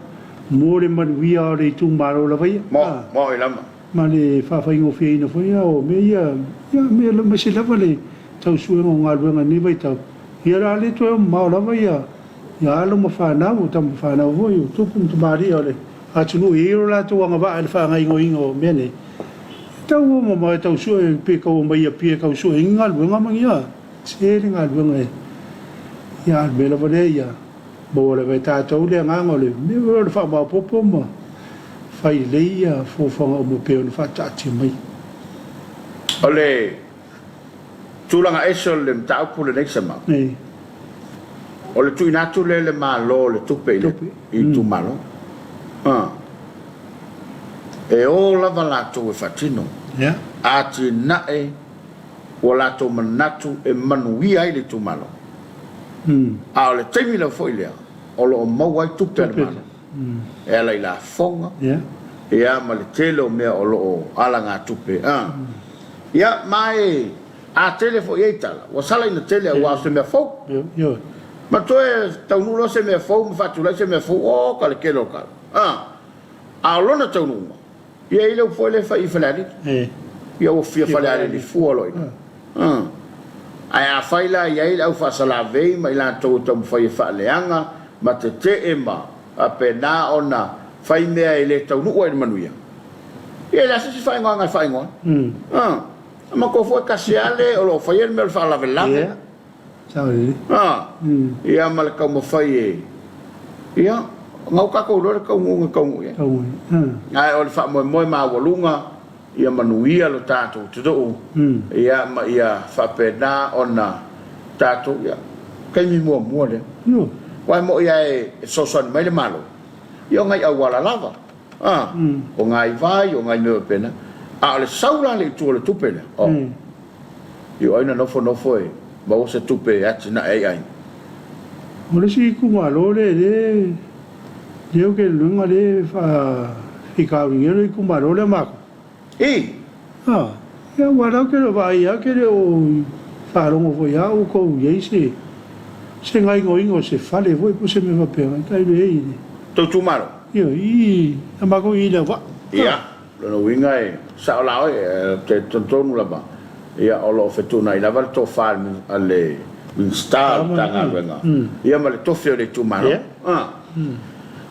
mo le manuia o le itumalo lava ia. Mo, mo i lama. Ma le faafaigofieina foi o mea ia, ia, mea aemaise lava le tau suega o galuega i lenei vaitau. Ia o le a le toe o mamao lava ia, ia alo ma fanau, o tama fanau foi, o tupu ma tamalii o le atunuu e i ai lo latou agavaa i le faagaoioiga o mea nei. E tau o mamao e tau sue pe tau omai i Apia e tau sue ai ni galuega ma ni a. Se le galuega e ia a o le mea lava lea ia maua lava e tatou le agaga o le mea o le faamaopoopo ma fai lelei ia fuafuaga uma pei ona faataatia mai. O le tulaga ese o le mataupu lenei Sama, o le tuuina atu lea e le Malo o le tupe i itumalo. E o lava latou e faatino atinae ua latou manatu e manuia ai le itumalo. A o le taimi lava foi lea o lo o maua ai tupe a le Malo e ala i lafoga ia ma le tele o mea o lo o alagatupe. Ia ma e a tele foi ai tala, ua sala ina tele aua o se mea fou. Ma toe taunuu loa se mea fou ma faatulai se mea fou, oka le tele o tala. A o lona taunuuga, Ia i le upu foi lea e fai i Falealili. Ia ua fia Falealili fua loa ina. Ae afai la e i ai le au faasalavei ma i latou e taumafai e faaleaga ma tetee ma faapena ona fai mea e le taunuu ai i le manuia, ia e leai se isi faaigoaga e faaigoa ai. A matou foi e tasi lava le o lo o faia le mea o le faalavelave. Ia ma le taumafai e, ia, na ua tatou iloa le taunuuga e taunuu i ai. Ae o le faamoemoe maualuga ia manuia lo tatou atunuu, ia ma ia faapena ona tatou, ia, taimi muamua lea. Aua e moni lava e fesoasoani mai le Malo, ia o nai auala lava, o nai vai, o nai mea faapena, a o le sau la i le itu o le tupe lea, oh. I o ai na nofonofo e maua se tupe e atinae ai aiga. O le isi itumalo lea e le o ke luga le faafitauli le itumalo lea matou. I. A, ia ua la ke le vaai a ke le o faalogo foi a outou i ai se se gaioiga o se fale foi po se mea faapena tai le i le. Tou itumalo? Ioe, i a matou i Leauvaa. Ia. Lona uiga e sao la oe, ou te talitonu lava, ia o lo o fetuunai lava le tofa a le Minisita o le Matagaluega ia ma le tofi o le itumalo.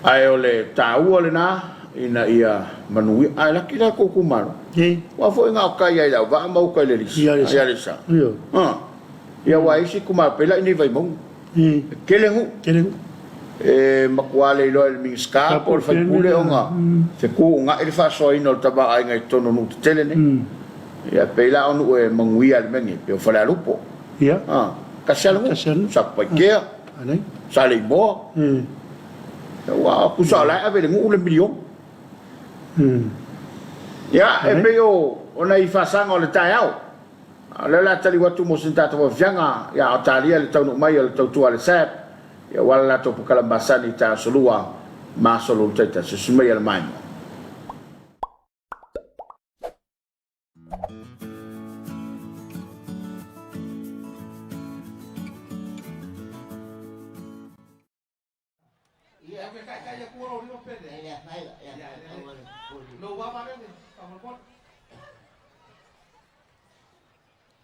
Ae o le taua lena ina ia manuia, ae laki la tou itumalo. Aua foi na o tai lava i Leauvaa ma uta i le i Aleisa. Ia aua e i ai isi itumalo pei la i inei i Vaimauga. E tele nuu. E matua le iloa e le Minisita po o le sui usufono ona fetuunai le faasoaina o le tamaoaiga i totonu o nuu tetele nei. Ia pei la o nuu e manuia i le mea nei, pei o Falealupo. Tasi lava le nuu, Satupaitea, Saleimoa. Ua tusa o la e ave i le nuu le miliona. Ia, e pei o nai faasaga o le taeao. A o lea o le a taliu atu mo sina tatou afiaga ia Otalia le taunuu mai o le tautua a le SABB aua le latou pokalamu masani i taeao solua ma aso lulu taitasi. Susu mai a le maimoa.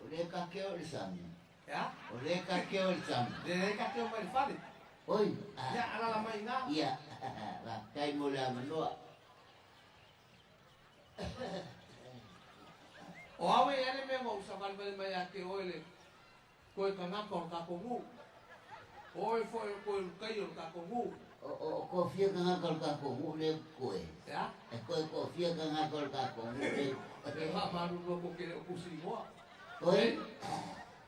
O le kakeo o le sami. O le kakeo o le sami. Le kakeo mai le fale. Oi. Ia, alala mai ina. Ia. Faafetai mo le avanoa. O au e ale mea o savalivali mai ia te oe le koe kanaka o le tatou nuu. O oe foi o koe lukai o le tatou nuu. O kofia kangaka o le tatou nuu le koe. Ea? E koe kofia kangaka o le tatou nuu le koe. E faamalulu atu ke le o tusi igoa. Oi?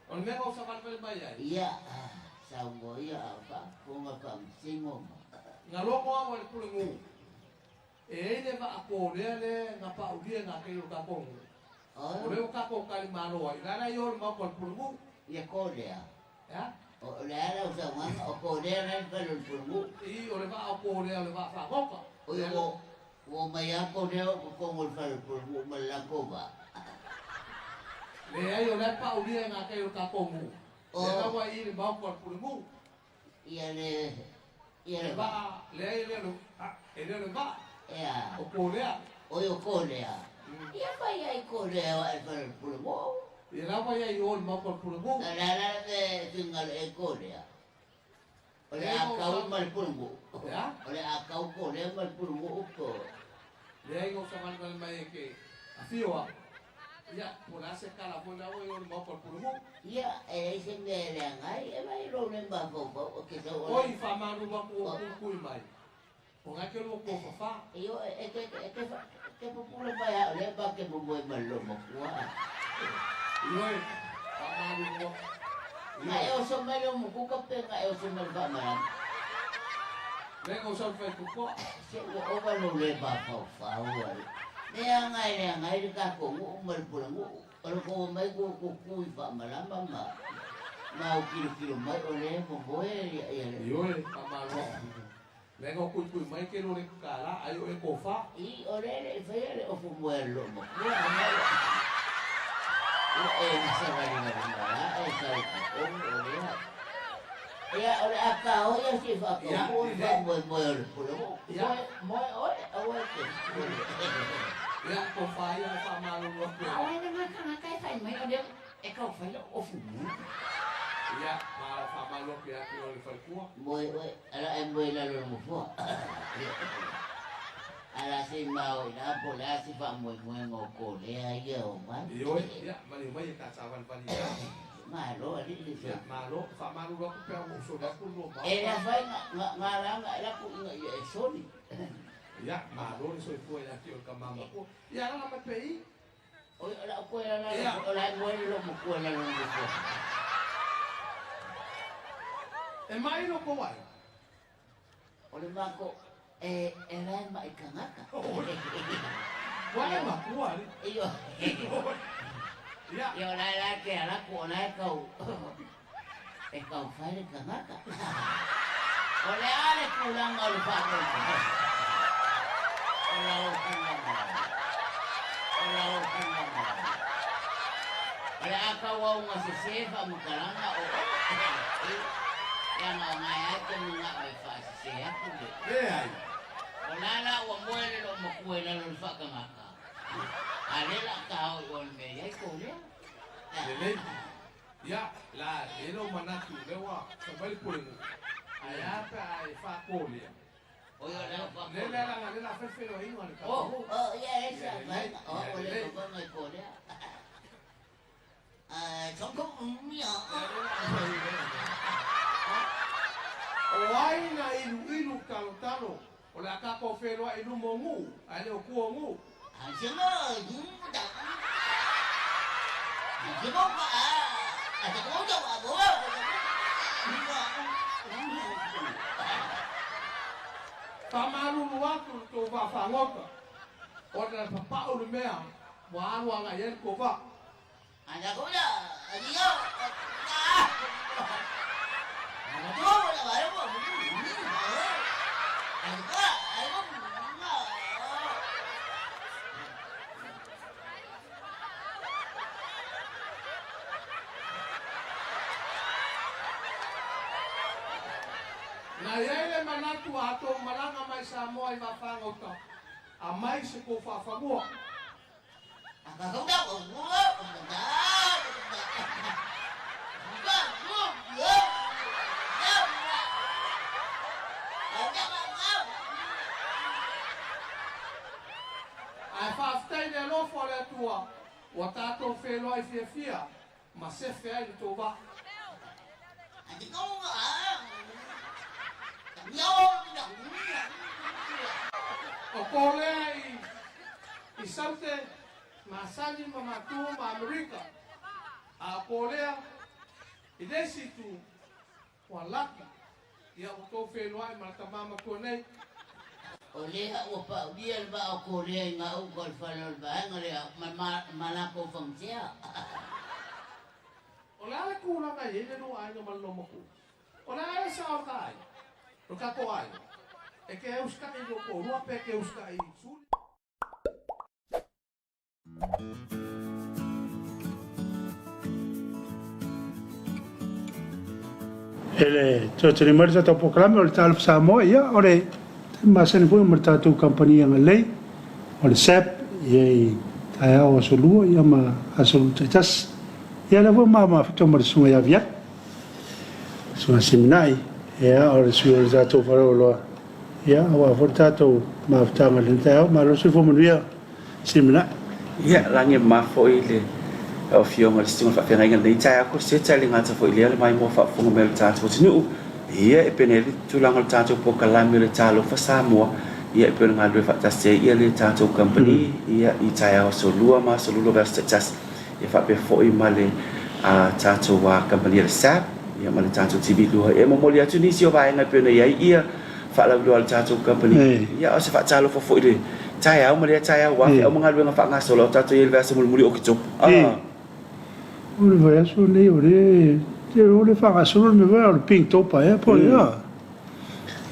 O le mea o savalivali mai ai. Ia, saunoa ia a o faafofoga faamasino ma. Na logo au e le pulenuu. E ai le vaakolea le na paulia na kei o tatou nuu. O le o tatou talimalo ai. La la i o le maoka o le pulenuu. Ia kolea. Ea? O le ala o saunoaga o kolea la le fale o le pulenuu. I o le vaa o kolea o le vaa faagoka. Oi o ua mai a kolea o totonu o le fale o le pulenuu ma le latou vaa. Leai o le paulia na kei o tatou nuu. Le la ua i le maoka o le pulenuu. Ia le ia Le le vaa, leai e le o e le o le vaa. Ea. O kolea. Oi o kolea. Ia fai ai kolea o e fale o le pulenuu. Ia la ua ia i o le maoka o le pulenuu. Na la la le fingalo e kolea. O le akau ma le pulenuu. Ea? O le akau kolea ma le pulenuu ko. Leai o savalivali mai e ke afio a. Ia, po le a se kala foi la ua i o le maoka o le pulenuu. Ia, e leai se mea e leaga ai, e mai lou le mafaufau o ke sau o Oi faamalulu atu o kuikui mai. O ngai ke lua kofafā. Io e ke e ke ke pupula mai a o lea pa ke momoe ma le lomakua. Ioe, faamalulu atu. Nga e oso mai le umukuka pe nga e oso mai le faamalama. Le o sau fai tukoa. Se ua ova lou le mafaufau ai. Leaga e leaga ai le tatou nuu ma le pulenuu. O le kou mai ku ku i faamalama ma ma o kilokilo mai o le momoe ia ia le. Ioe, faamalulu atu. Le o kuikui mai ke lo le kala ai o e kofa. I o le le faia le ofu moe a le lomakua. Ua e savalivali mai a e sau i totonu o lea. Ia o le akao ia si faakaumuu le faamoemoe o le pulenuu. Moe moe oe aua e te. Ia kofa ia faamalulu atu. A o le ngakangaka e fai mai o lea e kau fai le ofu moe. Ia, ma faamalulu atu ia te o le faletua. Moe oe, ala e moe lalo le nofoa. Ala se mao i la po le a se faamoemoega o kolea ia o mai. Ioe, ia, maliu mai e ta savalivali ia. Malo alii le Ia, malo, faamalulu atu pe au o soli atu lua E maoka. la fai nga nga nga e la ku inga ia e soli. Ia, malo le soifua ia te o le kamama. Ia, ala mai pe i. Oi o la koe la Ia. o la moe le lomakua lalo le nofoa. E mai lo ko ai. O le mako e e la e mai kangaka. Ua le makua le. Io. Ia. Ia o la la ke ala ku o la e kau. E kau fai le kangaka. O le ale tulaga o le faamoemoe. O la o tulaga. O la o tulaga. O le a kau au nga se se faamatalaga o. Ia nga ngai ai ke mga o e faasese atu le. Le ai. O la la ua moe le lomakua i lalo o le faakagaka. A le la ka o i o le mea i ai ko lea. Lelei. Ia, la e lo manatu le ua sa mai le pulenuu. Ai a pe a e faakolea. O ia le o Le le la le la fefe o inga le O, tatou. o, ia e sa mai. O, o le ko ngai ko lea. Chong kong mia. O ai na ilu ilu talo talo. O le a tatou feloai i luma o nuu, ae le o tua o nuu. A se mo, da. A se mo pa a. A se mo da bo. Faamalulu atu le tou vaafagota. O le papau le mea ua alu agai ai le tou vaa. Ana ko da. Ani yo. Ana to la ba ro. Ana ko ai mo. Na iai le manatu a tou malaga mai Samoa i vaafagota. A mai se kou faafanua. Ana ko da ko mo. Da. Da. Da. Da. tatou feiloai fiafia ma sefe ai le tou vaa. O Kolea i i Saute, masani ma matua ma Amerika. A o Kolea i le isi itu, ua laki, ia ua tou feiloai ma le tama matua nei. O lea ua paulia le vaa o Kolea i gauta o le fale o le vaega lea ma latou fagasea. O le a le tulaga e i ai le lua aiga ma le loomatua? O le a le sao o le ta aiga, o le tatou aiga, e te usitai i lou toalua pe e te usitai i Suli? E le toe mai le tatou polokalame o le Talofa Samoa, ia o le taimi masani foi ma le tatou kamupani agalelei o le SAP ia i taeao aso Lua ia ma aso Lua taitasi. Ia lea foi ua mafuta ma le Susuga ia Viali, Susuga Seminai, ia o le sui o le tatou faleoloa, ia aua foi le tatou mafutaga i lenei taeao. Malo le soifua manuia. Siminai. Ia, lagi e mama foi le Afioga i le Susuga Faafeagaiga i lenei taeao Koseta e le gata foi i lea o le maimoa faafofoga mai o le tatou atunuu. Ia, e pei ona i ai le tulaga o le tatou polokalame o le Talofa Samoa, ia e pei ona galulue faatasi ai ia le tatou kamupani, ia i taeao aso Lua ma aso Lulu o vaiaso taitasi, ia faapea foi ma le tatou kamupani a le SAB, ia ma le tatou TV 2. E momoli atu nisi o vaega e pei ona i ai ia faalauiloa a le tatou kamupani. Ia, o se faatalofa foi i le taeao ma lea taeao aua feau ma galuega faagasolo a o tatou i ai i le vaiaso mulimuli o Oketopa. Ah. O le vaiaso lenei o le o le faagasolo le mea foi lea o le Pinktober ea po o le a?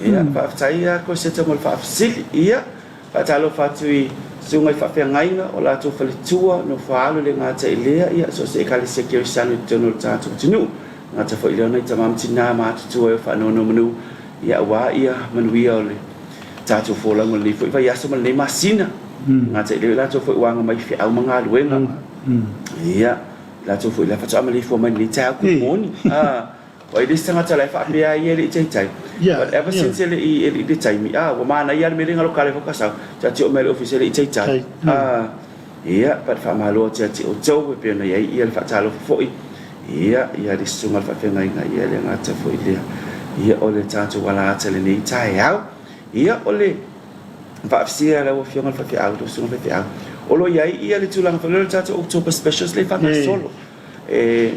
Ia, faafetai ia Koseta mo le faafesili. Ia, faatalofa atu i susuga i faafeagaiga o latou faletua, nofo-a-alo e le gata i lea, ia, so o se Ekalesia Kerisiano i totonu o le tatou atunuu. E gata foi i lea o nai tama ma tinā matutua e o faanonomanu, ia, aua ia manuia o le tatou folauga i lenei foi vaiaso ma lenei masina. E gata i lea o i latou foi ua aga mai i feau ma galuega. Ia, i latou foi la faatoa maleifua mai i lenei taeao, good morning. Ua i le isi tagata la e faapea ai e le i taitai. But ever since e le i e le i le taimi, ah, ua manaia lava le mea lea galo kale fo kasau, ta te oo mai le ofisa e le i taitai. Ah, ia, but faamalo atu ia te outou e pei ona i ai ia le faatalofa foi, ia, ia le susuga i le faafeagaiga, ia le gata foi lea, ia o le tatou alaata i lenei taeao. Ia, o le faafesili a lau Afioga i le faifeau, lau susuga i le faifeau, o lo o i ai ia le tulaga foi lea o le tatou October Specials lea e faagasolo. E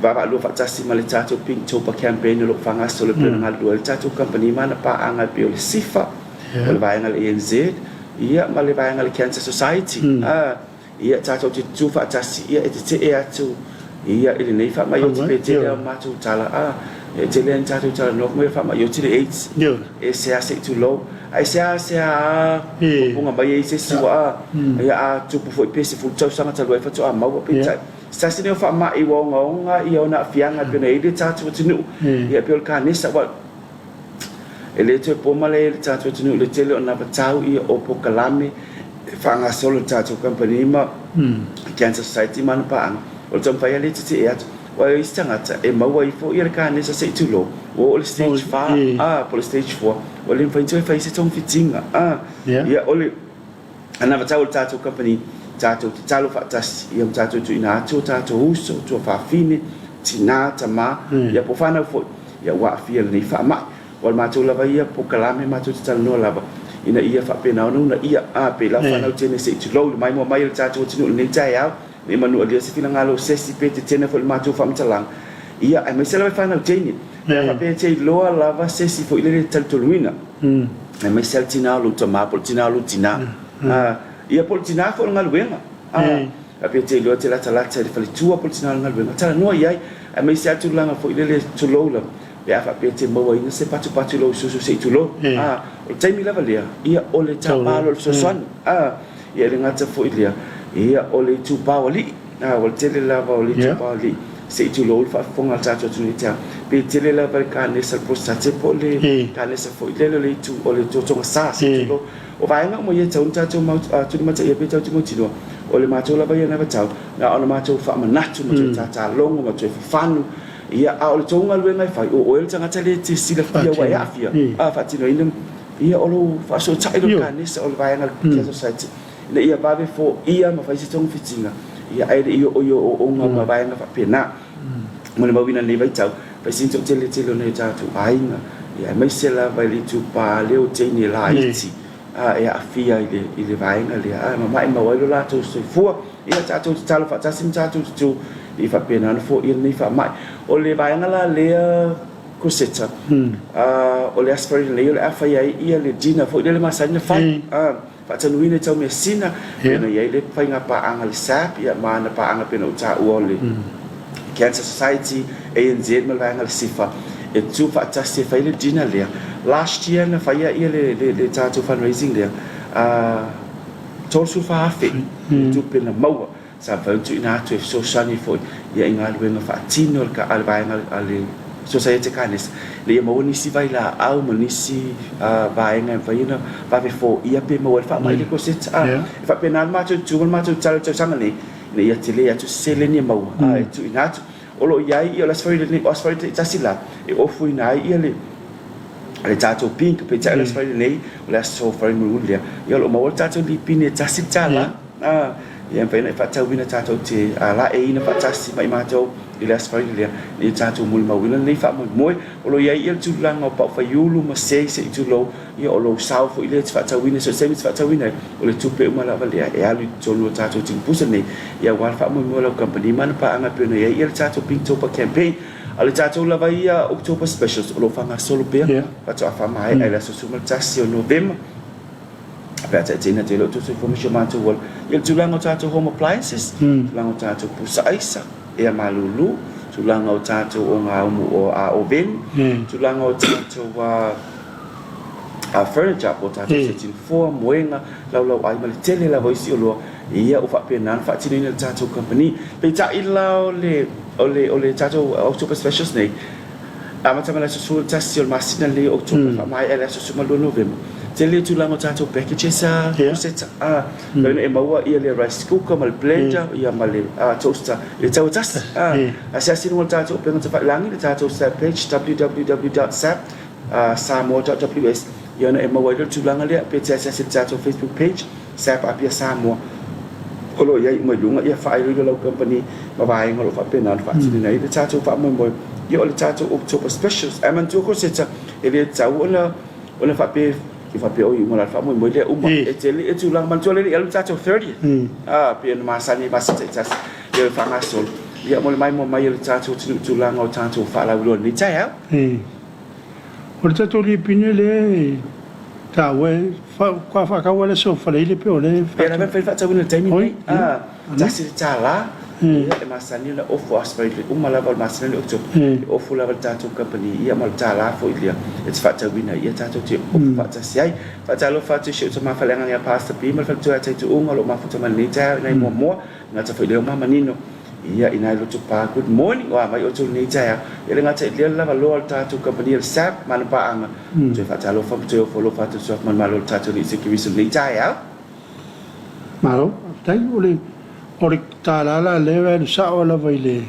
vaavaalua faatasi ma le tatou Pinktober Campaign o lo o faagasolo e pei ona galulue ai le tatou kamupani ma ana paaga e pei o le SIFA, o le vaega a le ANZ, ia ma le vaega a le Cancer Society. Ia tatou te tutū faatasi, ia e tetee atu ia i lenei faamai-oti pe tele a matou tala, e tele lava ni tatou talanoa fai mai o le faamai-oti le AIDS, e seasea i tulou. Ai seasea a puga mai ai se isi ua ia a tupu foi pe 10 tausaga talu ai faatoa maua peitai se tasi lenei o faamai ua ogaoga ia ona aafiaga e pei ona i ai le tatou atunuu ia pei o le kanesa ua e le toe po malae ai le tatou atunuu i le tele o navatau ia o polokalame e faagasolo e le tatou kamupani ma Cancer Society ma ana paaga o le taumafai lava lea e tetee atu Aua o isi tagata e maua ifo ia le kanesa se i tulou, ua oo i le stage 4, a, po o le stage 4, ua le mafai ona toe fai se togafitiga, a. Ia, o le anavatau a le tatou kamupani, tatou tatalo faatasi, ia ma tatou tuuina atu o tatou uso, tuafafine, tinā, tamā, ia po o fanau foi, ia ua aafia i lenei faamai. Aua o le matou lava ia polokalame matou te talanoa lava, ina ia faapena ona uunaia, a, pei la fanau teine se i tulou i le maimoa mai a le tatou atunuu i lenei taeao, Ne i manu alia se finagalo o sesi pe tetena foi le matou faamatalaga, ia, aemaise lava i fanau teine, pe a faapea e te iloa lava sesi foi lele e talitonuina, aemaise lava le tina o lou tama po o le tina o lou tina, ia, po o le tina foi o le galuega, a faapea e te iloa e te latalata i le faletua po o le tina o le galuega, talanoa i ai, aemaise lava tulaga foi lele, tulou lava, pe a faapea e te mauaina se patupatu i lou susu se i tulou, a, o le taimi lava lea, ia, o le tapa loa o le fesoasoani, a. Ia e le gata foi i lea, ia o le itupa o alii, a, o le tele lava o le itupa o alii, se i tulou le faafofoga a le tatou atunuu i te au, pe tele lava le kanesa le prostate po o le kanesa foi lele o le itu o le totoga sa, se i tulou. O vaega uma ia e tatau ona tatou tulimataia pe tatou te mautinoa, o le matou lava ia anavatau, na ona matou faamanatu ma toe tatalogo ma toe fafanu, ia, a o le tou galuega e fai, o oe le tagata lea e te silafia ua e aafia, a, faatinoina. Ia, o lou faasootai lou kanesa o le vaega a le Cancer Society ina ia vave foia ma fai se togafitiga. Ia, ae le i oo i ooooga ma vaega faapena. Mo le mauina i lenei vaitau, fai sina toateletele o nai o tatou aiga, ia, aemaise lava i le itupa lea o teine laiti e aafia i le, i le vaega lea, a mamae mau ai lo latou soifua. Ia, tatou tatalo faatasi ma tatou tutu ia faapena ona foia lenei faamai. O le vaega la lea Crosetta, o le Aso Faraile nei o le a fai ai ia le dinner foi lea le masani na fai. Faatanuina i Taumeasina, pei ona i ai le faiga paaga a le SAP ma ana paaga pei ona ou taua o le Cancer Society, ANZ ma le vaega a le SIFA e tu faatasi e fai le dinner lea. Last year na faia ia le tatou fundraising lea, 34,000 le tupe na maua. Sa mafai ona tuuina atu e fesoasoani foi ia i galuega faatino a le vaega a le Sosaiete Kanesa ina ia maua nisi vailaau ma nisi vaega e mafai ona vave foia pe maua ai le faamai le koseta. E faapena le matou tu ma le matou tala i le tausaga nei ina ia tele atu se seleni e maua e tuuina atu. O lo o i ai ia le Aso Faraile nei, o Aso Faraile taitasi la e ofuina ai ia le le tatou pink, peitai o le Aso Faraile nei o le Aso Faraile mulimuli lea, ia o lo o maua le tatou lipini e $1. A, ia mafai ona e faatauina tatou te laeiina faatasi ma i matou i le Aso Faraile lea, ina ia tatou molimauina lenei faamoemoe. O lo o i ai ia le tulaga o pau faiulu ma sei se i tulou, ia o lou sao foi lea e te faatauina, so o se taimi e te faatauina ai, o le tupe uma lava lea e alu i totonu o tatou timupusa nei, ia aua le faamoemoe o lau kamupani ma ana paaga e pei ona i ai ia le tatou Pinktober Campaign. A o le tatou lava ia October Specials o lo o faagasolo pea, faatoa faamaea i le aso 11 o Novema. Pe a taitaiina atu ai lou soifua ma si o matou ola i le tulaga o tatou home appliances, tulaga o tatou pusa aisa, ea malulu, tulaga o tatou ogaumu o a oveni, tulaga o tatou a furniture po o tatou seti nofoa, moega, laulauai ma le tele lava o isi oloa, ia ua faapena ona faatinoina e le tatou kamupani. Peitai la o le o le o le tatou October Specials nei, Amata mai le aso 11 o le masina lenei o Oketopa, faamaea i le aso 12 Novema. Tele le tulaga o tatou packages a Rosetta, a mafai ona e maua ia le rice cooker ma le blender ia ma le toaster i le tau e tasi. Asiasi i luga o le tatou upega tafailagi, le tatou SAP page www.sap.samoa.ws ia ona e maua ai lea o le tulaga lea, pe te asiasi i le tatou Facebook page SAP Apia Samoa o lo o i ai uma i luga ia faailoilo lau kamupani ma vaega o lo o faapena ona faatinoina ai le tatou faamoemoe ia o le tatou October Specials. Ae manatua Koseta, e le tatau ona ona faapea e faapea oi uma la le faamoemoe lea uma e tele e tulaga manatua lea le i alu le tatou 30th a pei ona masani ai masina taitasi ia le faagasolo ia mo le maimoa mai o le tatou atunuu i tulaga o tatou faalauiloa i lenei taeao. O le tatou lipine lea e taua e faatoa faatau lava le aso Faraile pe o lea e Pei lava e mafai ona faatauina i le taimi lenei. $1 ia e masani ona ofu Aso Faraile uma lava o le masina lenei o Oketopa e ofu lava le tatou kamupani ia ma le $1 foi lea e te faatauina ai ia tatou te ofu faatasi ai. Faatalofa atu i si ou tama faleagaga ia Pastor B ma le faletua ia Taituuga o lo o mafuta mai lenei taeao i nai Moamoa. Gata foi lea o Mamanino. Ia ina e loto pa good morning oa mai outou lenei taeao. E le gata i lea le lava loa o le tatou kamupani o le SAP ma ana paaga. Toe faatalofa ma toe ofo alofa atu i le Malo o le tatou Alii Iesu Keriso i lenei taeao. Malo, faafetai. O le, o le tala la lea e alu sao lava i le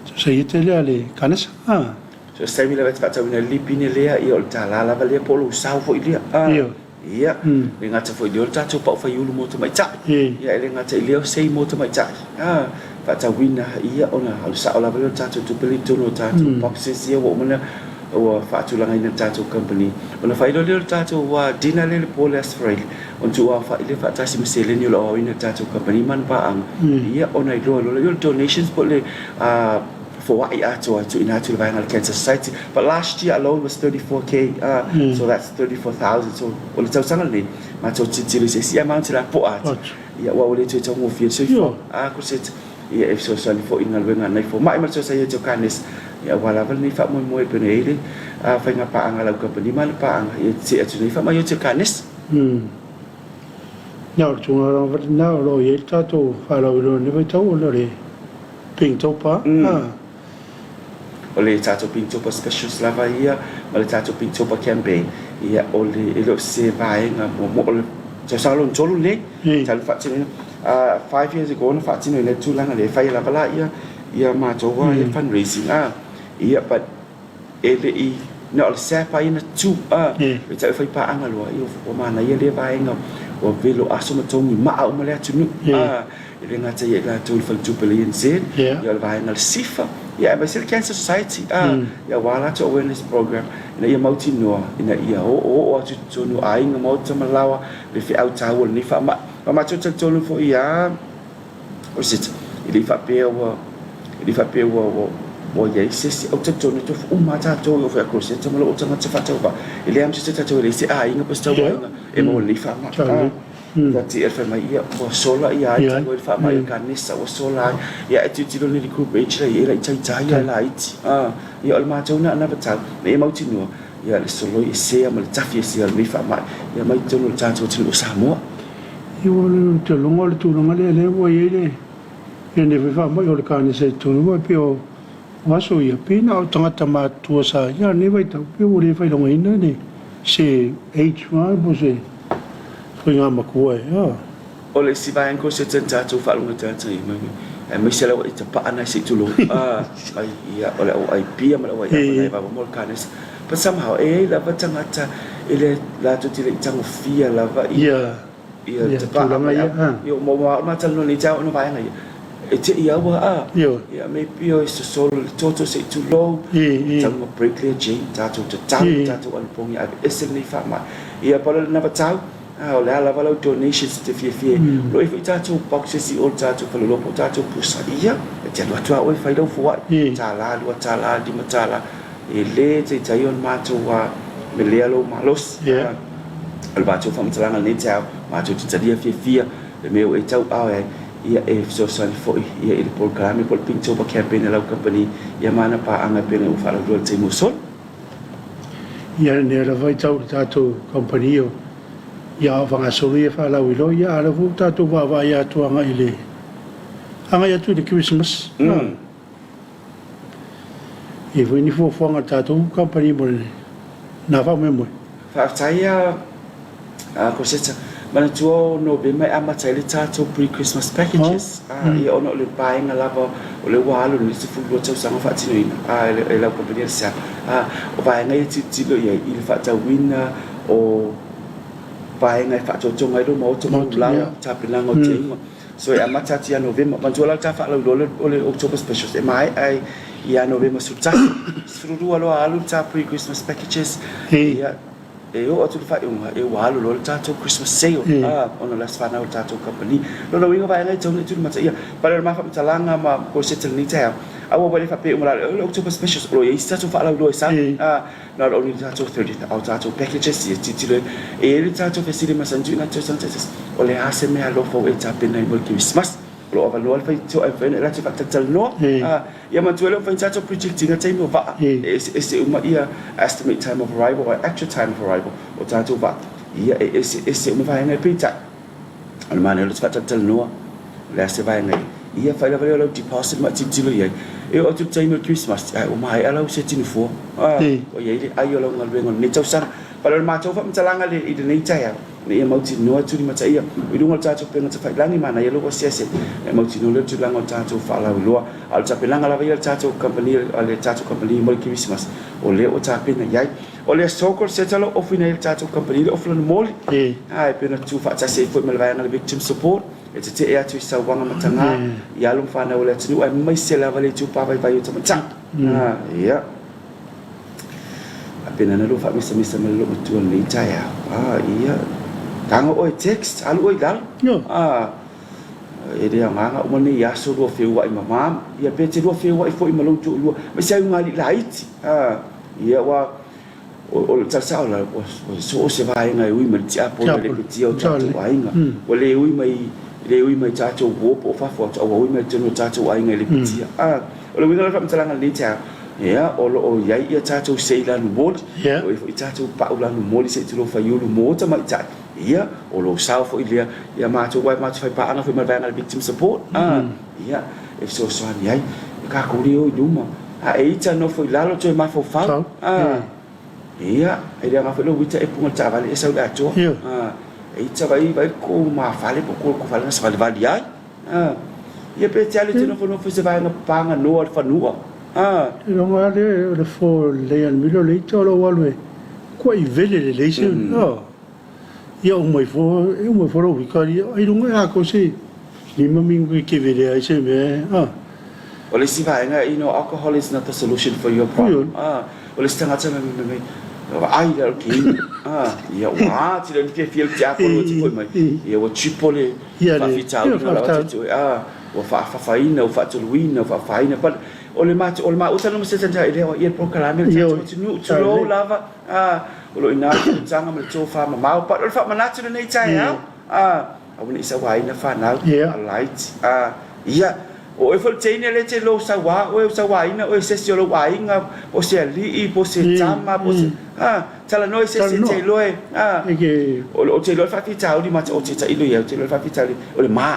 sosaiete lea a le Kanesa, a? So se taimi lava e te faatauina ai le lipine lea, ia o le tala lava lea po o lou sao foi lea, a? Ioe. Ia, le gata foi i lea o le tatou pau faiulu mo tamaitai. Ia, e le gata i lea o sei mo tamaitai. A, faatauina, ia, ona alu sao lava lea o le tatou tupe lea i totonu o tatou boxes ia ua uma ona ua faatulagaina e le tatou company. Ona fai loa lea o le tatou dinner lea i le po o le Aso Faraile, ona tuuaofai lea faatasi ma seleni o lo o aoina e le tatou company ma ana paaga. Ia, ona iloa loa lea o le donations po o le foai atoa e tuuina atu i le vaega a le Cancer Society. But last year alone was 34K, so that's 34,000. So o le tausaga lenei, matou tilotilo i se isi amount o le a po'a atu. Ia aua ua le toe taugofie le soifua. A Cosette, ia e fesoasoani foi i galuega a nai fomai ma le Sosaiete o Kanesa, ia aua lava lenei faamoemoe e pei ona i ai le faiga paaga a lau kamupani ma ana paaga, ia tetee atu nei faamaiote o Kanesa. Ina o le tulaga lena o lo o i ai le tatou faalauiloa i lenei vaitau ona o le Pinktober. O le tatou Pinktober Specials lava ia ma le tatou Pinktober Campaign, ia o le, e le o se vaega muamua, o le tausaga lona tolu lenei talu faatinoina. 5 years ago na faatinoina le tulaga lea, e fai lava la ia, ia matou ia fundraising, ia, but e le i na o le SAP lava ia na tu, peitai o faipaaga loa, ia ua manaia lea vaega, ua velo aso ma togi maa uma le atunuu. E le gata ia i latou i le faletupe o le ANZ, ia o le vaega o le SIFA, ia aemaise le Cancer Society, a, ia aua latou awareness program ina ia mautinoa ina ia oooo atu i totonu o aiga, maota ma laoa le feau taua o lenei faamai. Ma matou talitonu foi ia Rosetta, e le i faapea ua, e le i faapea ua, ua, ua i ai se isi, ou te talitonu e tofu uma lava tatou e oo foi ia Rosetta ma lou tagata faatauvaa, e leai lava ma se isi o tatou e leai se aiga po o se tauaiga e maua i lenei faamai. Ta te fai mai, ia, ua sola ia ai talu ai le faamai o le kanesa, ua sola ai. Ia, e tilotilo nei i le group age la i ai, e laitaitai lava e laiti. Ia, o le matou lena anavatau, ina ia mautinoa, ia, le soloi esea ma le tafi esea o lenei faamai, ia mai totonu o le tatou atunuu o Samoa. Ia, ua te logo le tulaga lea, lea ua i ai le, lenei foi faamai o le kanesa i totonu, aua e pei o aso ia, pei na o tagata matutua sa i ai, a o lenei vaitau, pei ua le failogaina le, se age po o se faiga matua e, a. O le isi vaega ko se tena tatou faalogo tata i mai aemaise le auai tapaa nai se i tulou a ai ia o le auai pia ma le auai ava nai vava mo le kanesa but somehow e iai lava tagata e le latou te le i tagofia lava i ia tapaa ma le au ia mo ma talanoa nei te ao ona vaega ia e te i aua a ia maybe o e sosolo le toto se i tulou tau ma break lea Jane tatou tatalo tatou anapogi ave ese lenei faamai ia pala le navatau A o le a lava lau donations e te fiafia ai, o lo o i ai foi tatou boxes i o i le tatou faleoloa po o tatou pusa, ia, e te alu atu lava oe e fai lau foai, $1, $2, $5, e le taitai ona matou melea lou malosi. O le matou faamatalaga i lenei taeao, matou te talia fiafia le mea ua e tauaao ai, ia e fesoasoani foi ia i le polokalame po o le Pinktober Campaign a lau kamupani, ia ma ana paaga e pei ona ua faalauiloa i le taimi ua sola. Ia lenei lava i tau i le tatou kamupani o ia faagasolo ia faalauiloa, ia a o lea foi ua tatou vaavaai atu agai i le agai atu i le Kerisimasi. E i ai foi ni fuafuaga a le tatou kamupani mo lena faamoemoe. Faafetai a Koseta. Manatua o Novema e amata ai le tatou pre-Christmas packages. Ia ona o le vaega lava o lea ua alu i le 12 tausaga o faatinoina e lau kamupani a le SAP. O vaega ia e tilotilo i ai i le faatauina o vaega e faatotoga ai lou maota ma lou laga, tapenaga o teiga. So e amata atu ia Novema. Manatua la le ta faalauiloa o le October Specials e maea ai ia Novema 11. 12 loa alu le ta pre-Christmas packages. Ia e oo atu i le faaiuga e ua alu loa le tatou Christmas sale ona o le aso fanau o le tatou kamupani. Lona uiga vaega e tatau ona tulimata ia pale o le ma faamatalaga ma koseta i lenei taeao. Aua ua le faapea uma la o le October Specials o lo o i ai isi tatou faalauiloa e sa not only le tatou 30th a o tatou packages ia tilotilo e i ai le tatou fesili masani tuuina atu tausaga taitasi o le a se mea alofa ua e tapena ai mo le Kerisimasi. O lo o avanoa le faitotoa e mafai ona e latou faatalatalanoa. Ia manatua e le o mafai ona tatou project ina taimi o vaa e eseese uma ia estimate time of arrival or actual time of arrival o tatou vaa. Ia e eseese uma vaega e peitai o le manaia o le faatalatalanoa o le a se vaega ia ia fai lava lea o lau deposit ma e tilotilo i ai. E oo atu i le taimi o le Christmas ae ua maea lau seti nofoa. Ua i ai le ai o lau galuega o lenei tausaga. Pale o le matou faamatalaga i lenei taeao Ina ia mautinoa tulimataia i luga o le tatou upega tafailagi, manaia lou asiasi e mautinoa lea tulaga o le tatou faalauiloa. A o le tapenaga lava ia a le tatou kamupani, a le tatou kamupani mo le Kerisimasi, o lea ua tapena i ai. O le aso call centre o lo o ofuina ai e le tatou kamupani le ofu lanumoli, a e pei ona tutu faatasi ai foi ma le vaega o le Victim Support e tetee atu i sauaga mataga i alo ma fanau a le atunuu aemaise lava le itupa vaivai o tamaitai. Ia. A pena na lua faamisamisa ma le loomatua lenei taeao. Ah, ia. Taga oe text, alu oe i lalo. Ah, e le aoga uma nei aso lua feuai ma mama. Ia pe te lua feuai foi ma lou toalua. Ma se ai alii laiti. Ah, ia ua o le tala sao la, o so o se vaega e ui mai le tiapolo e le lepetia o tatou aiga. Ua le ui mai le ui mai tatou uo po o fafo atu, a ua ui mai totonu o tatou aiga e lepetia. Ah, o le uiga o le faamatalaga lenei taeao, Ia, o lo o i ai ia tatou sei lanu moli, o lo o i ai foi tatou pau lanu moli se i tulou faiulu mo tamaitai. Ia, o lou sao foi lea, ia matou aua e matou fai paaga foi ma le vaega o le Victim Support, a, ia, e fesoasoani ai. E tatou le o i luma, a e ita nofo i lalo toe mafaufau, a, ia, e le aoga foi lou ita e puga le taavale e sau i le atoa, a, e ita vai, vai kou mafale po o kou fale na savalivali ai. A, ia pe te alu e te nofonofo i se vaega papaganoa o le fanua. A. Te rongo a le o le fo lelei a le milo le ita o lou alu e kuai vele lelei se a ia uma ifo e uma ifo lou ika ia ai lunga e a ko se. 5 minute keve leai se mea a. O le isi vaega, you know, alcohol is not the solution for your problem. Ah, o le isi tagata mai mai mai, vaai le alo ke inu. Ah, ia ua ati le fiafia le tiapolo ua tipo mai. Ia ua triple le faafitauli na lava te ah, ua faafafaina, ua faatuluina, ua faafaina. But o le ma o le ma uta no se tanta i lea ia polokalame le tatou atunuu, tulou lava. Ah, o lo o i ina le fonotaga ma le tofa mamao. But o le faamanatu lenei taeao. Ah, aua ne i sauaina fanau, alaiti. Ah, ia. O oe foi le teine lea e te lou sauā oe, sauāina oe i se isi o lou aiga, po o se alii, po o se tama, po o se, a, talanoa i se isi e te iloa e, a, o le, ou te iloa le faafitauli ma, ou te tailo i ai, ou te iloa le faafitauli, o le ma,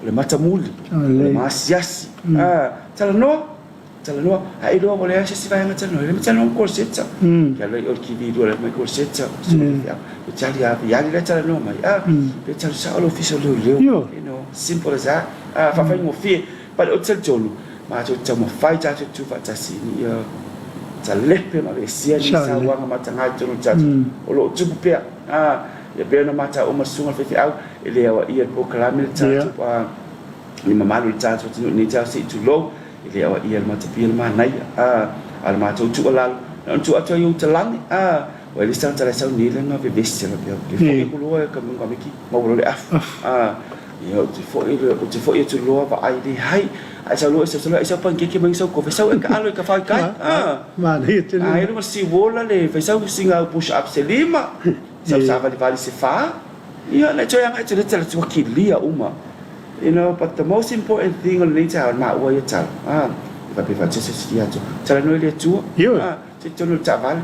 o le matamuli, o le maasiasi, a, talanoa. Talanoa, a e iloa ua leai se isi vaega talanoa, e le ma talanoa ma call centre. Ke ala i o le kiwi lua le mai call centre, so le feau. Pe tali a, pe ali la talanoa mai. Ah, pe tali sao le ofisa o leoleo. You know, simple as that. Ah, faafaigofie. But ou te talitonu, matou te taumafai tatou te tuufaatasi ina ia talepe ma aveesea nei sauaga mataga i totonu o le tatou. O lo o tupu pea. Ah, ia pei ona matau uma le susuga i le faifeau, e le aoaia le polokalame le tatou, ah, le mamalu o le tatou atunuu i lenei taeao se i tulou. E le aoaia le matapia le manaia, a, a le matou tuualalo, na ona tuu atu ai i ou talane, a, ua i le tagata la e sau nei le na vevesi ala pea, le foi aku loa ka munga miki, maua loa le afu, a, ia ou te foi ou te foi atu loa vaai le hai, ae sau loa e sau loa e sau panikeke mai sau kofe, sau e ka alo i ka fao i kai, a, Manaia tele. a, e luga seawall la le fai sau singa au push up se lima, sau savalivali se fa, ia na e toe agai atu le tala atu ua kilia uma. You know, but the most important thing o lenei taeao, maua ia tala, ah, e faapea faatasi atu, talanoa i le Atua, ah, te tonu le taavale,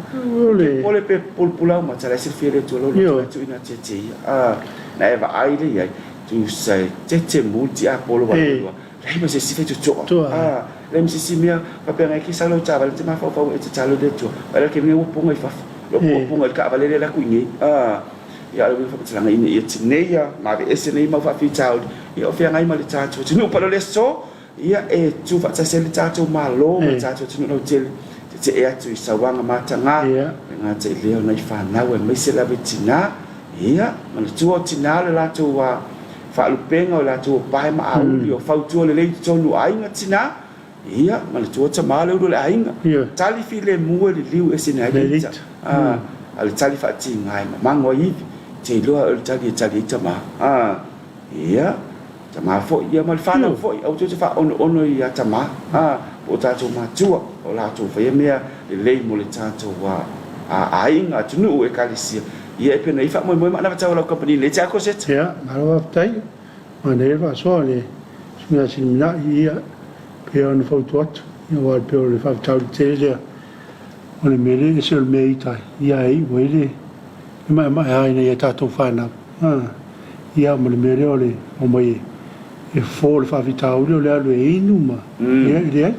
ke pole pe pulapula uma, tala e silafia e le Atua lou loto e tuuina atu ia te ia, ah, na e vaai le iai, tusa e tete mu le tiapolo wale lua, leai ma se isi faitotoa, ah, leai ma se isi mea, faapea ngai ke sau lau taavale te mafaufau e tatalo i le Atua, vaai la ke mea ua poga i fafo, lou puapuaga i le taavale lea la ku i nei, ah. Ia o le uiga faamatalaga ina ia tineia ma aveese nei mau faafitauli, ia o feagai ma le tatou atunuu. Pale o le aso, ia e tu faatasi ai le tatou Malo ma le tatou atunuu lautele, tetee atu i sauaga mataga, e gata i lea o nai fanau aemaise lava i tinā. Ia, manatua o tinā le latou faalupega, o latou o pae ma auli, o fautua lelei i totonu o aiga tinā. Ia, manatua tama le ulu o le aiga. Tali filemu e liliu ese nei ai le ita. A, a le tali faatiga e mamango ai ivi. Te iloa o le tali e tali ai tama. A, ia, tama foi ia ma le fanau foi, aua tou te faaonoono ia tama, a, po o tatou matua, o latou faia mea lelei mo le tatou a, aiga, atunuu, ekalesia. Ia, e pei ona i faamoemoe ma anavatau a lau kamupani i lenei taeao Koseta. Ia, malo faafetai. Manaia le faasoa le suiga siliminai ia pei ona fautua atu aua e pei o le faafitauli tele lea o le mea lea e ese o le mea e ita ai ia e iu ai le maemaea ina ia tatou fanau ia ma le mea lea o le omai e fofo le faafitauli o le alu e inu ma ia e leai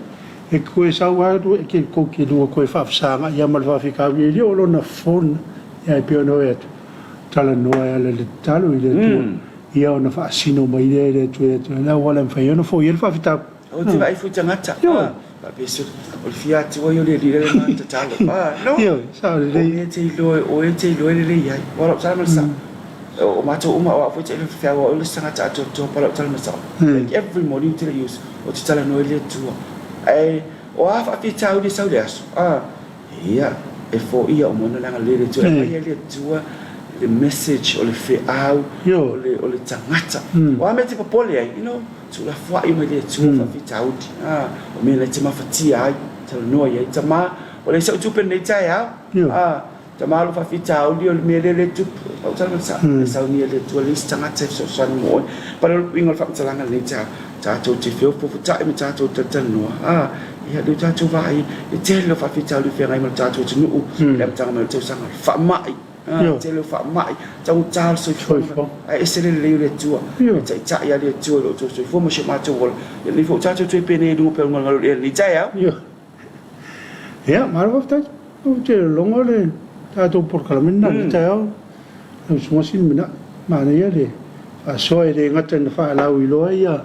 e toe sau lava e ke kou ke lua toe faafesagai ia ma le faafitauli e le o lona fofo lena ia e pei ona oi atu talanoa e ala i le tatalo i le Atua Ia ona faasino mai lea e le Atua ia te oe le auala e mafai ai ona foia le faafitauli. Ou te vaai foi tagata, a, faapea sole, o le fia atua ia o le Alii lea ma tatalo. A, no. Ioe, sao lelei. O oe e te iloa, o oe e te iloa e lelei ai. Aua o lau tala ma le sao, o matou uma, o au foi e te iloa feau au le tagata atoatoa pa lau tala ma le sao. Like every morning ou te le i usu, ou te talanoa i le Atua. Ae, o a faafitauli e sau i le aso, a, Ia, e foia uma ona leaga lelei le Atua, e aumai ai le Atua le message o le feau o le, o le tagata. O a mea e te popole ai, you know, tuulafoai mai le Atua faafitauli, a, o mea na e te mafatia ai, talanoa i ai, Tama, ua leai sau tupe lenei taeao, a, Tama, o lou faafitauli o le mea lea lea e tupu, pau tala ma le sao, e saunia e le Atua le isi tagata e fesoasoani mo oe. Pale o le uiga o le faamatalaga lenei taeao, tatou te feofoofotai ma tatou talatalanoa, a, ia lea ua tatou vaai le tele o faafitauli o feagai ma le tatou atunuu i le amataga mai o le tausaga, le faamai, a, le tele o faamai, taugata le soifuaga, ae ese le lelei o le Atua, e taitai lava le Atua i lo outou soifua ma si o matou ola. Ia lenei foi ua tatou toe penei i luga pea o le galugalu o le ea i lenei taeao. Ia, malo faafetai. Ou te lologo le tatou polokalame lena i le taeao, lau Susuga Siliminai. Manaia le faasoa e le gata ina faalauiloa ia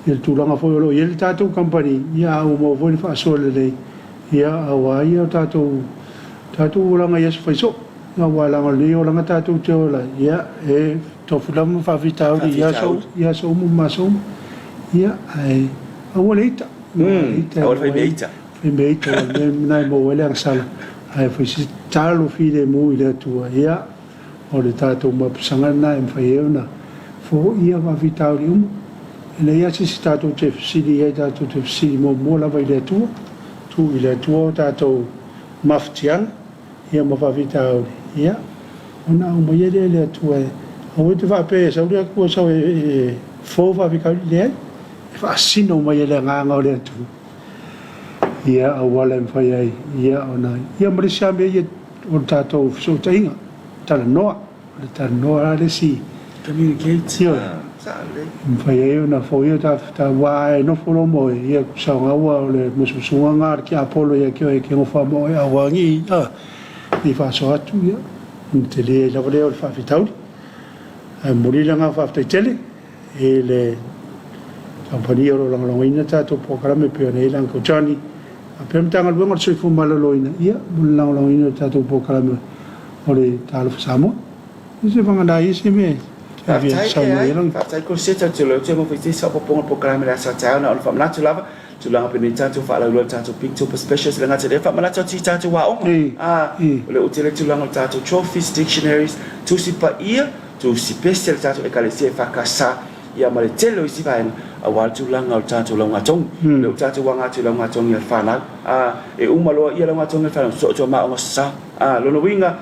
le tulaga foi o lo o i ai le tatou kamupani, ia a ua maua foi le faasoa lelei, ia aua ia tatou tatou olaga i aso fai soo. Aua leaga o lenei olaga tatou te ola ai, ia, e tofu lava ma faafitauli i aso, i aso uma ma aso uma. Ia, ae aua le ita. Aua le ita. Aua le fai mea ita. Fai mea ita, aua o le mea lena e maua ai le agasala. Ae fai se tatalo filemu i le Atua, ia, o le tatou mapusaga lena e mafai ai ona foia faafitauli uma. E leai lava se isi tatou te fesili i ai, tatou te fesili muamua lava i le Atua, tuu i le Atua o tatou mafatiaga. ia ma faafitauli, ia, ona aumaia lea e le Atua e, aua e te faapea e sau le Atua sau e fou faafitauli, leai, e faasino mai e le Agaga o le Atua, ia auala e mafai ai, ia ona, ia ma le isi lava mea ia o le tatou fesootaiga, talanoa. O le talanoa la le isi. Communicate. Ioe. E mafai ai ona foia ta ta aua a e nofo loa ma oe, ia tusa ua o le musumusuga lena a le tiapolo ia te oe e te nofo lava ma oe aua ne i a ne i faasoa atu ia ona tele ai lava lea o le faafitauli. Ae momoli le agaga faafetai tele i le kamupani o lo o lagolagoina tatou polokalame e pei ona i ai le Uncle Johnny faapea le Matagaluega o le Soifua Maloloina ia mo le lagolagoina o le tatou polokalame o le Talofa Samoa. Ia se vagana ia se mea e Faafetai, e faafetai Koseta, ou te iloa ou te nofo i se isi faaopoopoga o le polokalame i le aso a taeao, na ona faamanatu lava, tulaga penei tatou faalauiloa i le tatou Big Tupa Specials, e le gata i lea, faamanatu atu i tatou aoga, a, o lea ua tele tulaga o le tatou trophies, dictionaries, tusi paia, tusi pese a le tatou Ekalesia EFKS, ia ma le tele o isi vaega aua le tulaga o le tatou laugatogi. O lea ua tatou aga atu i laugatogi a le fanau, a, e uma loa ia laugatogi a le fanau, soo atu ma aoga sa. A, lona uiga,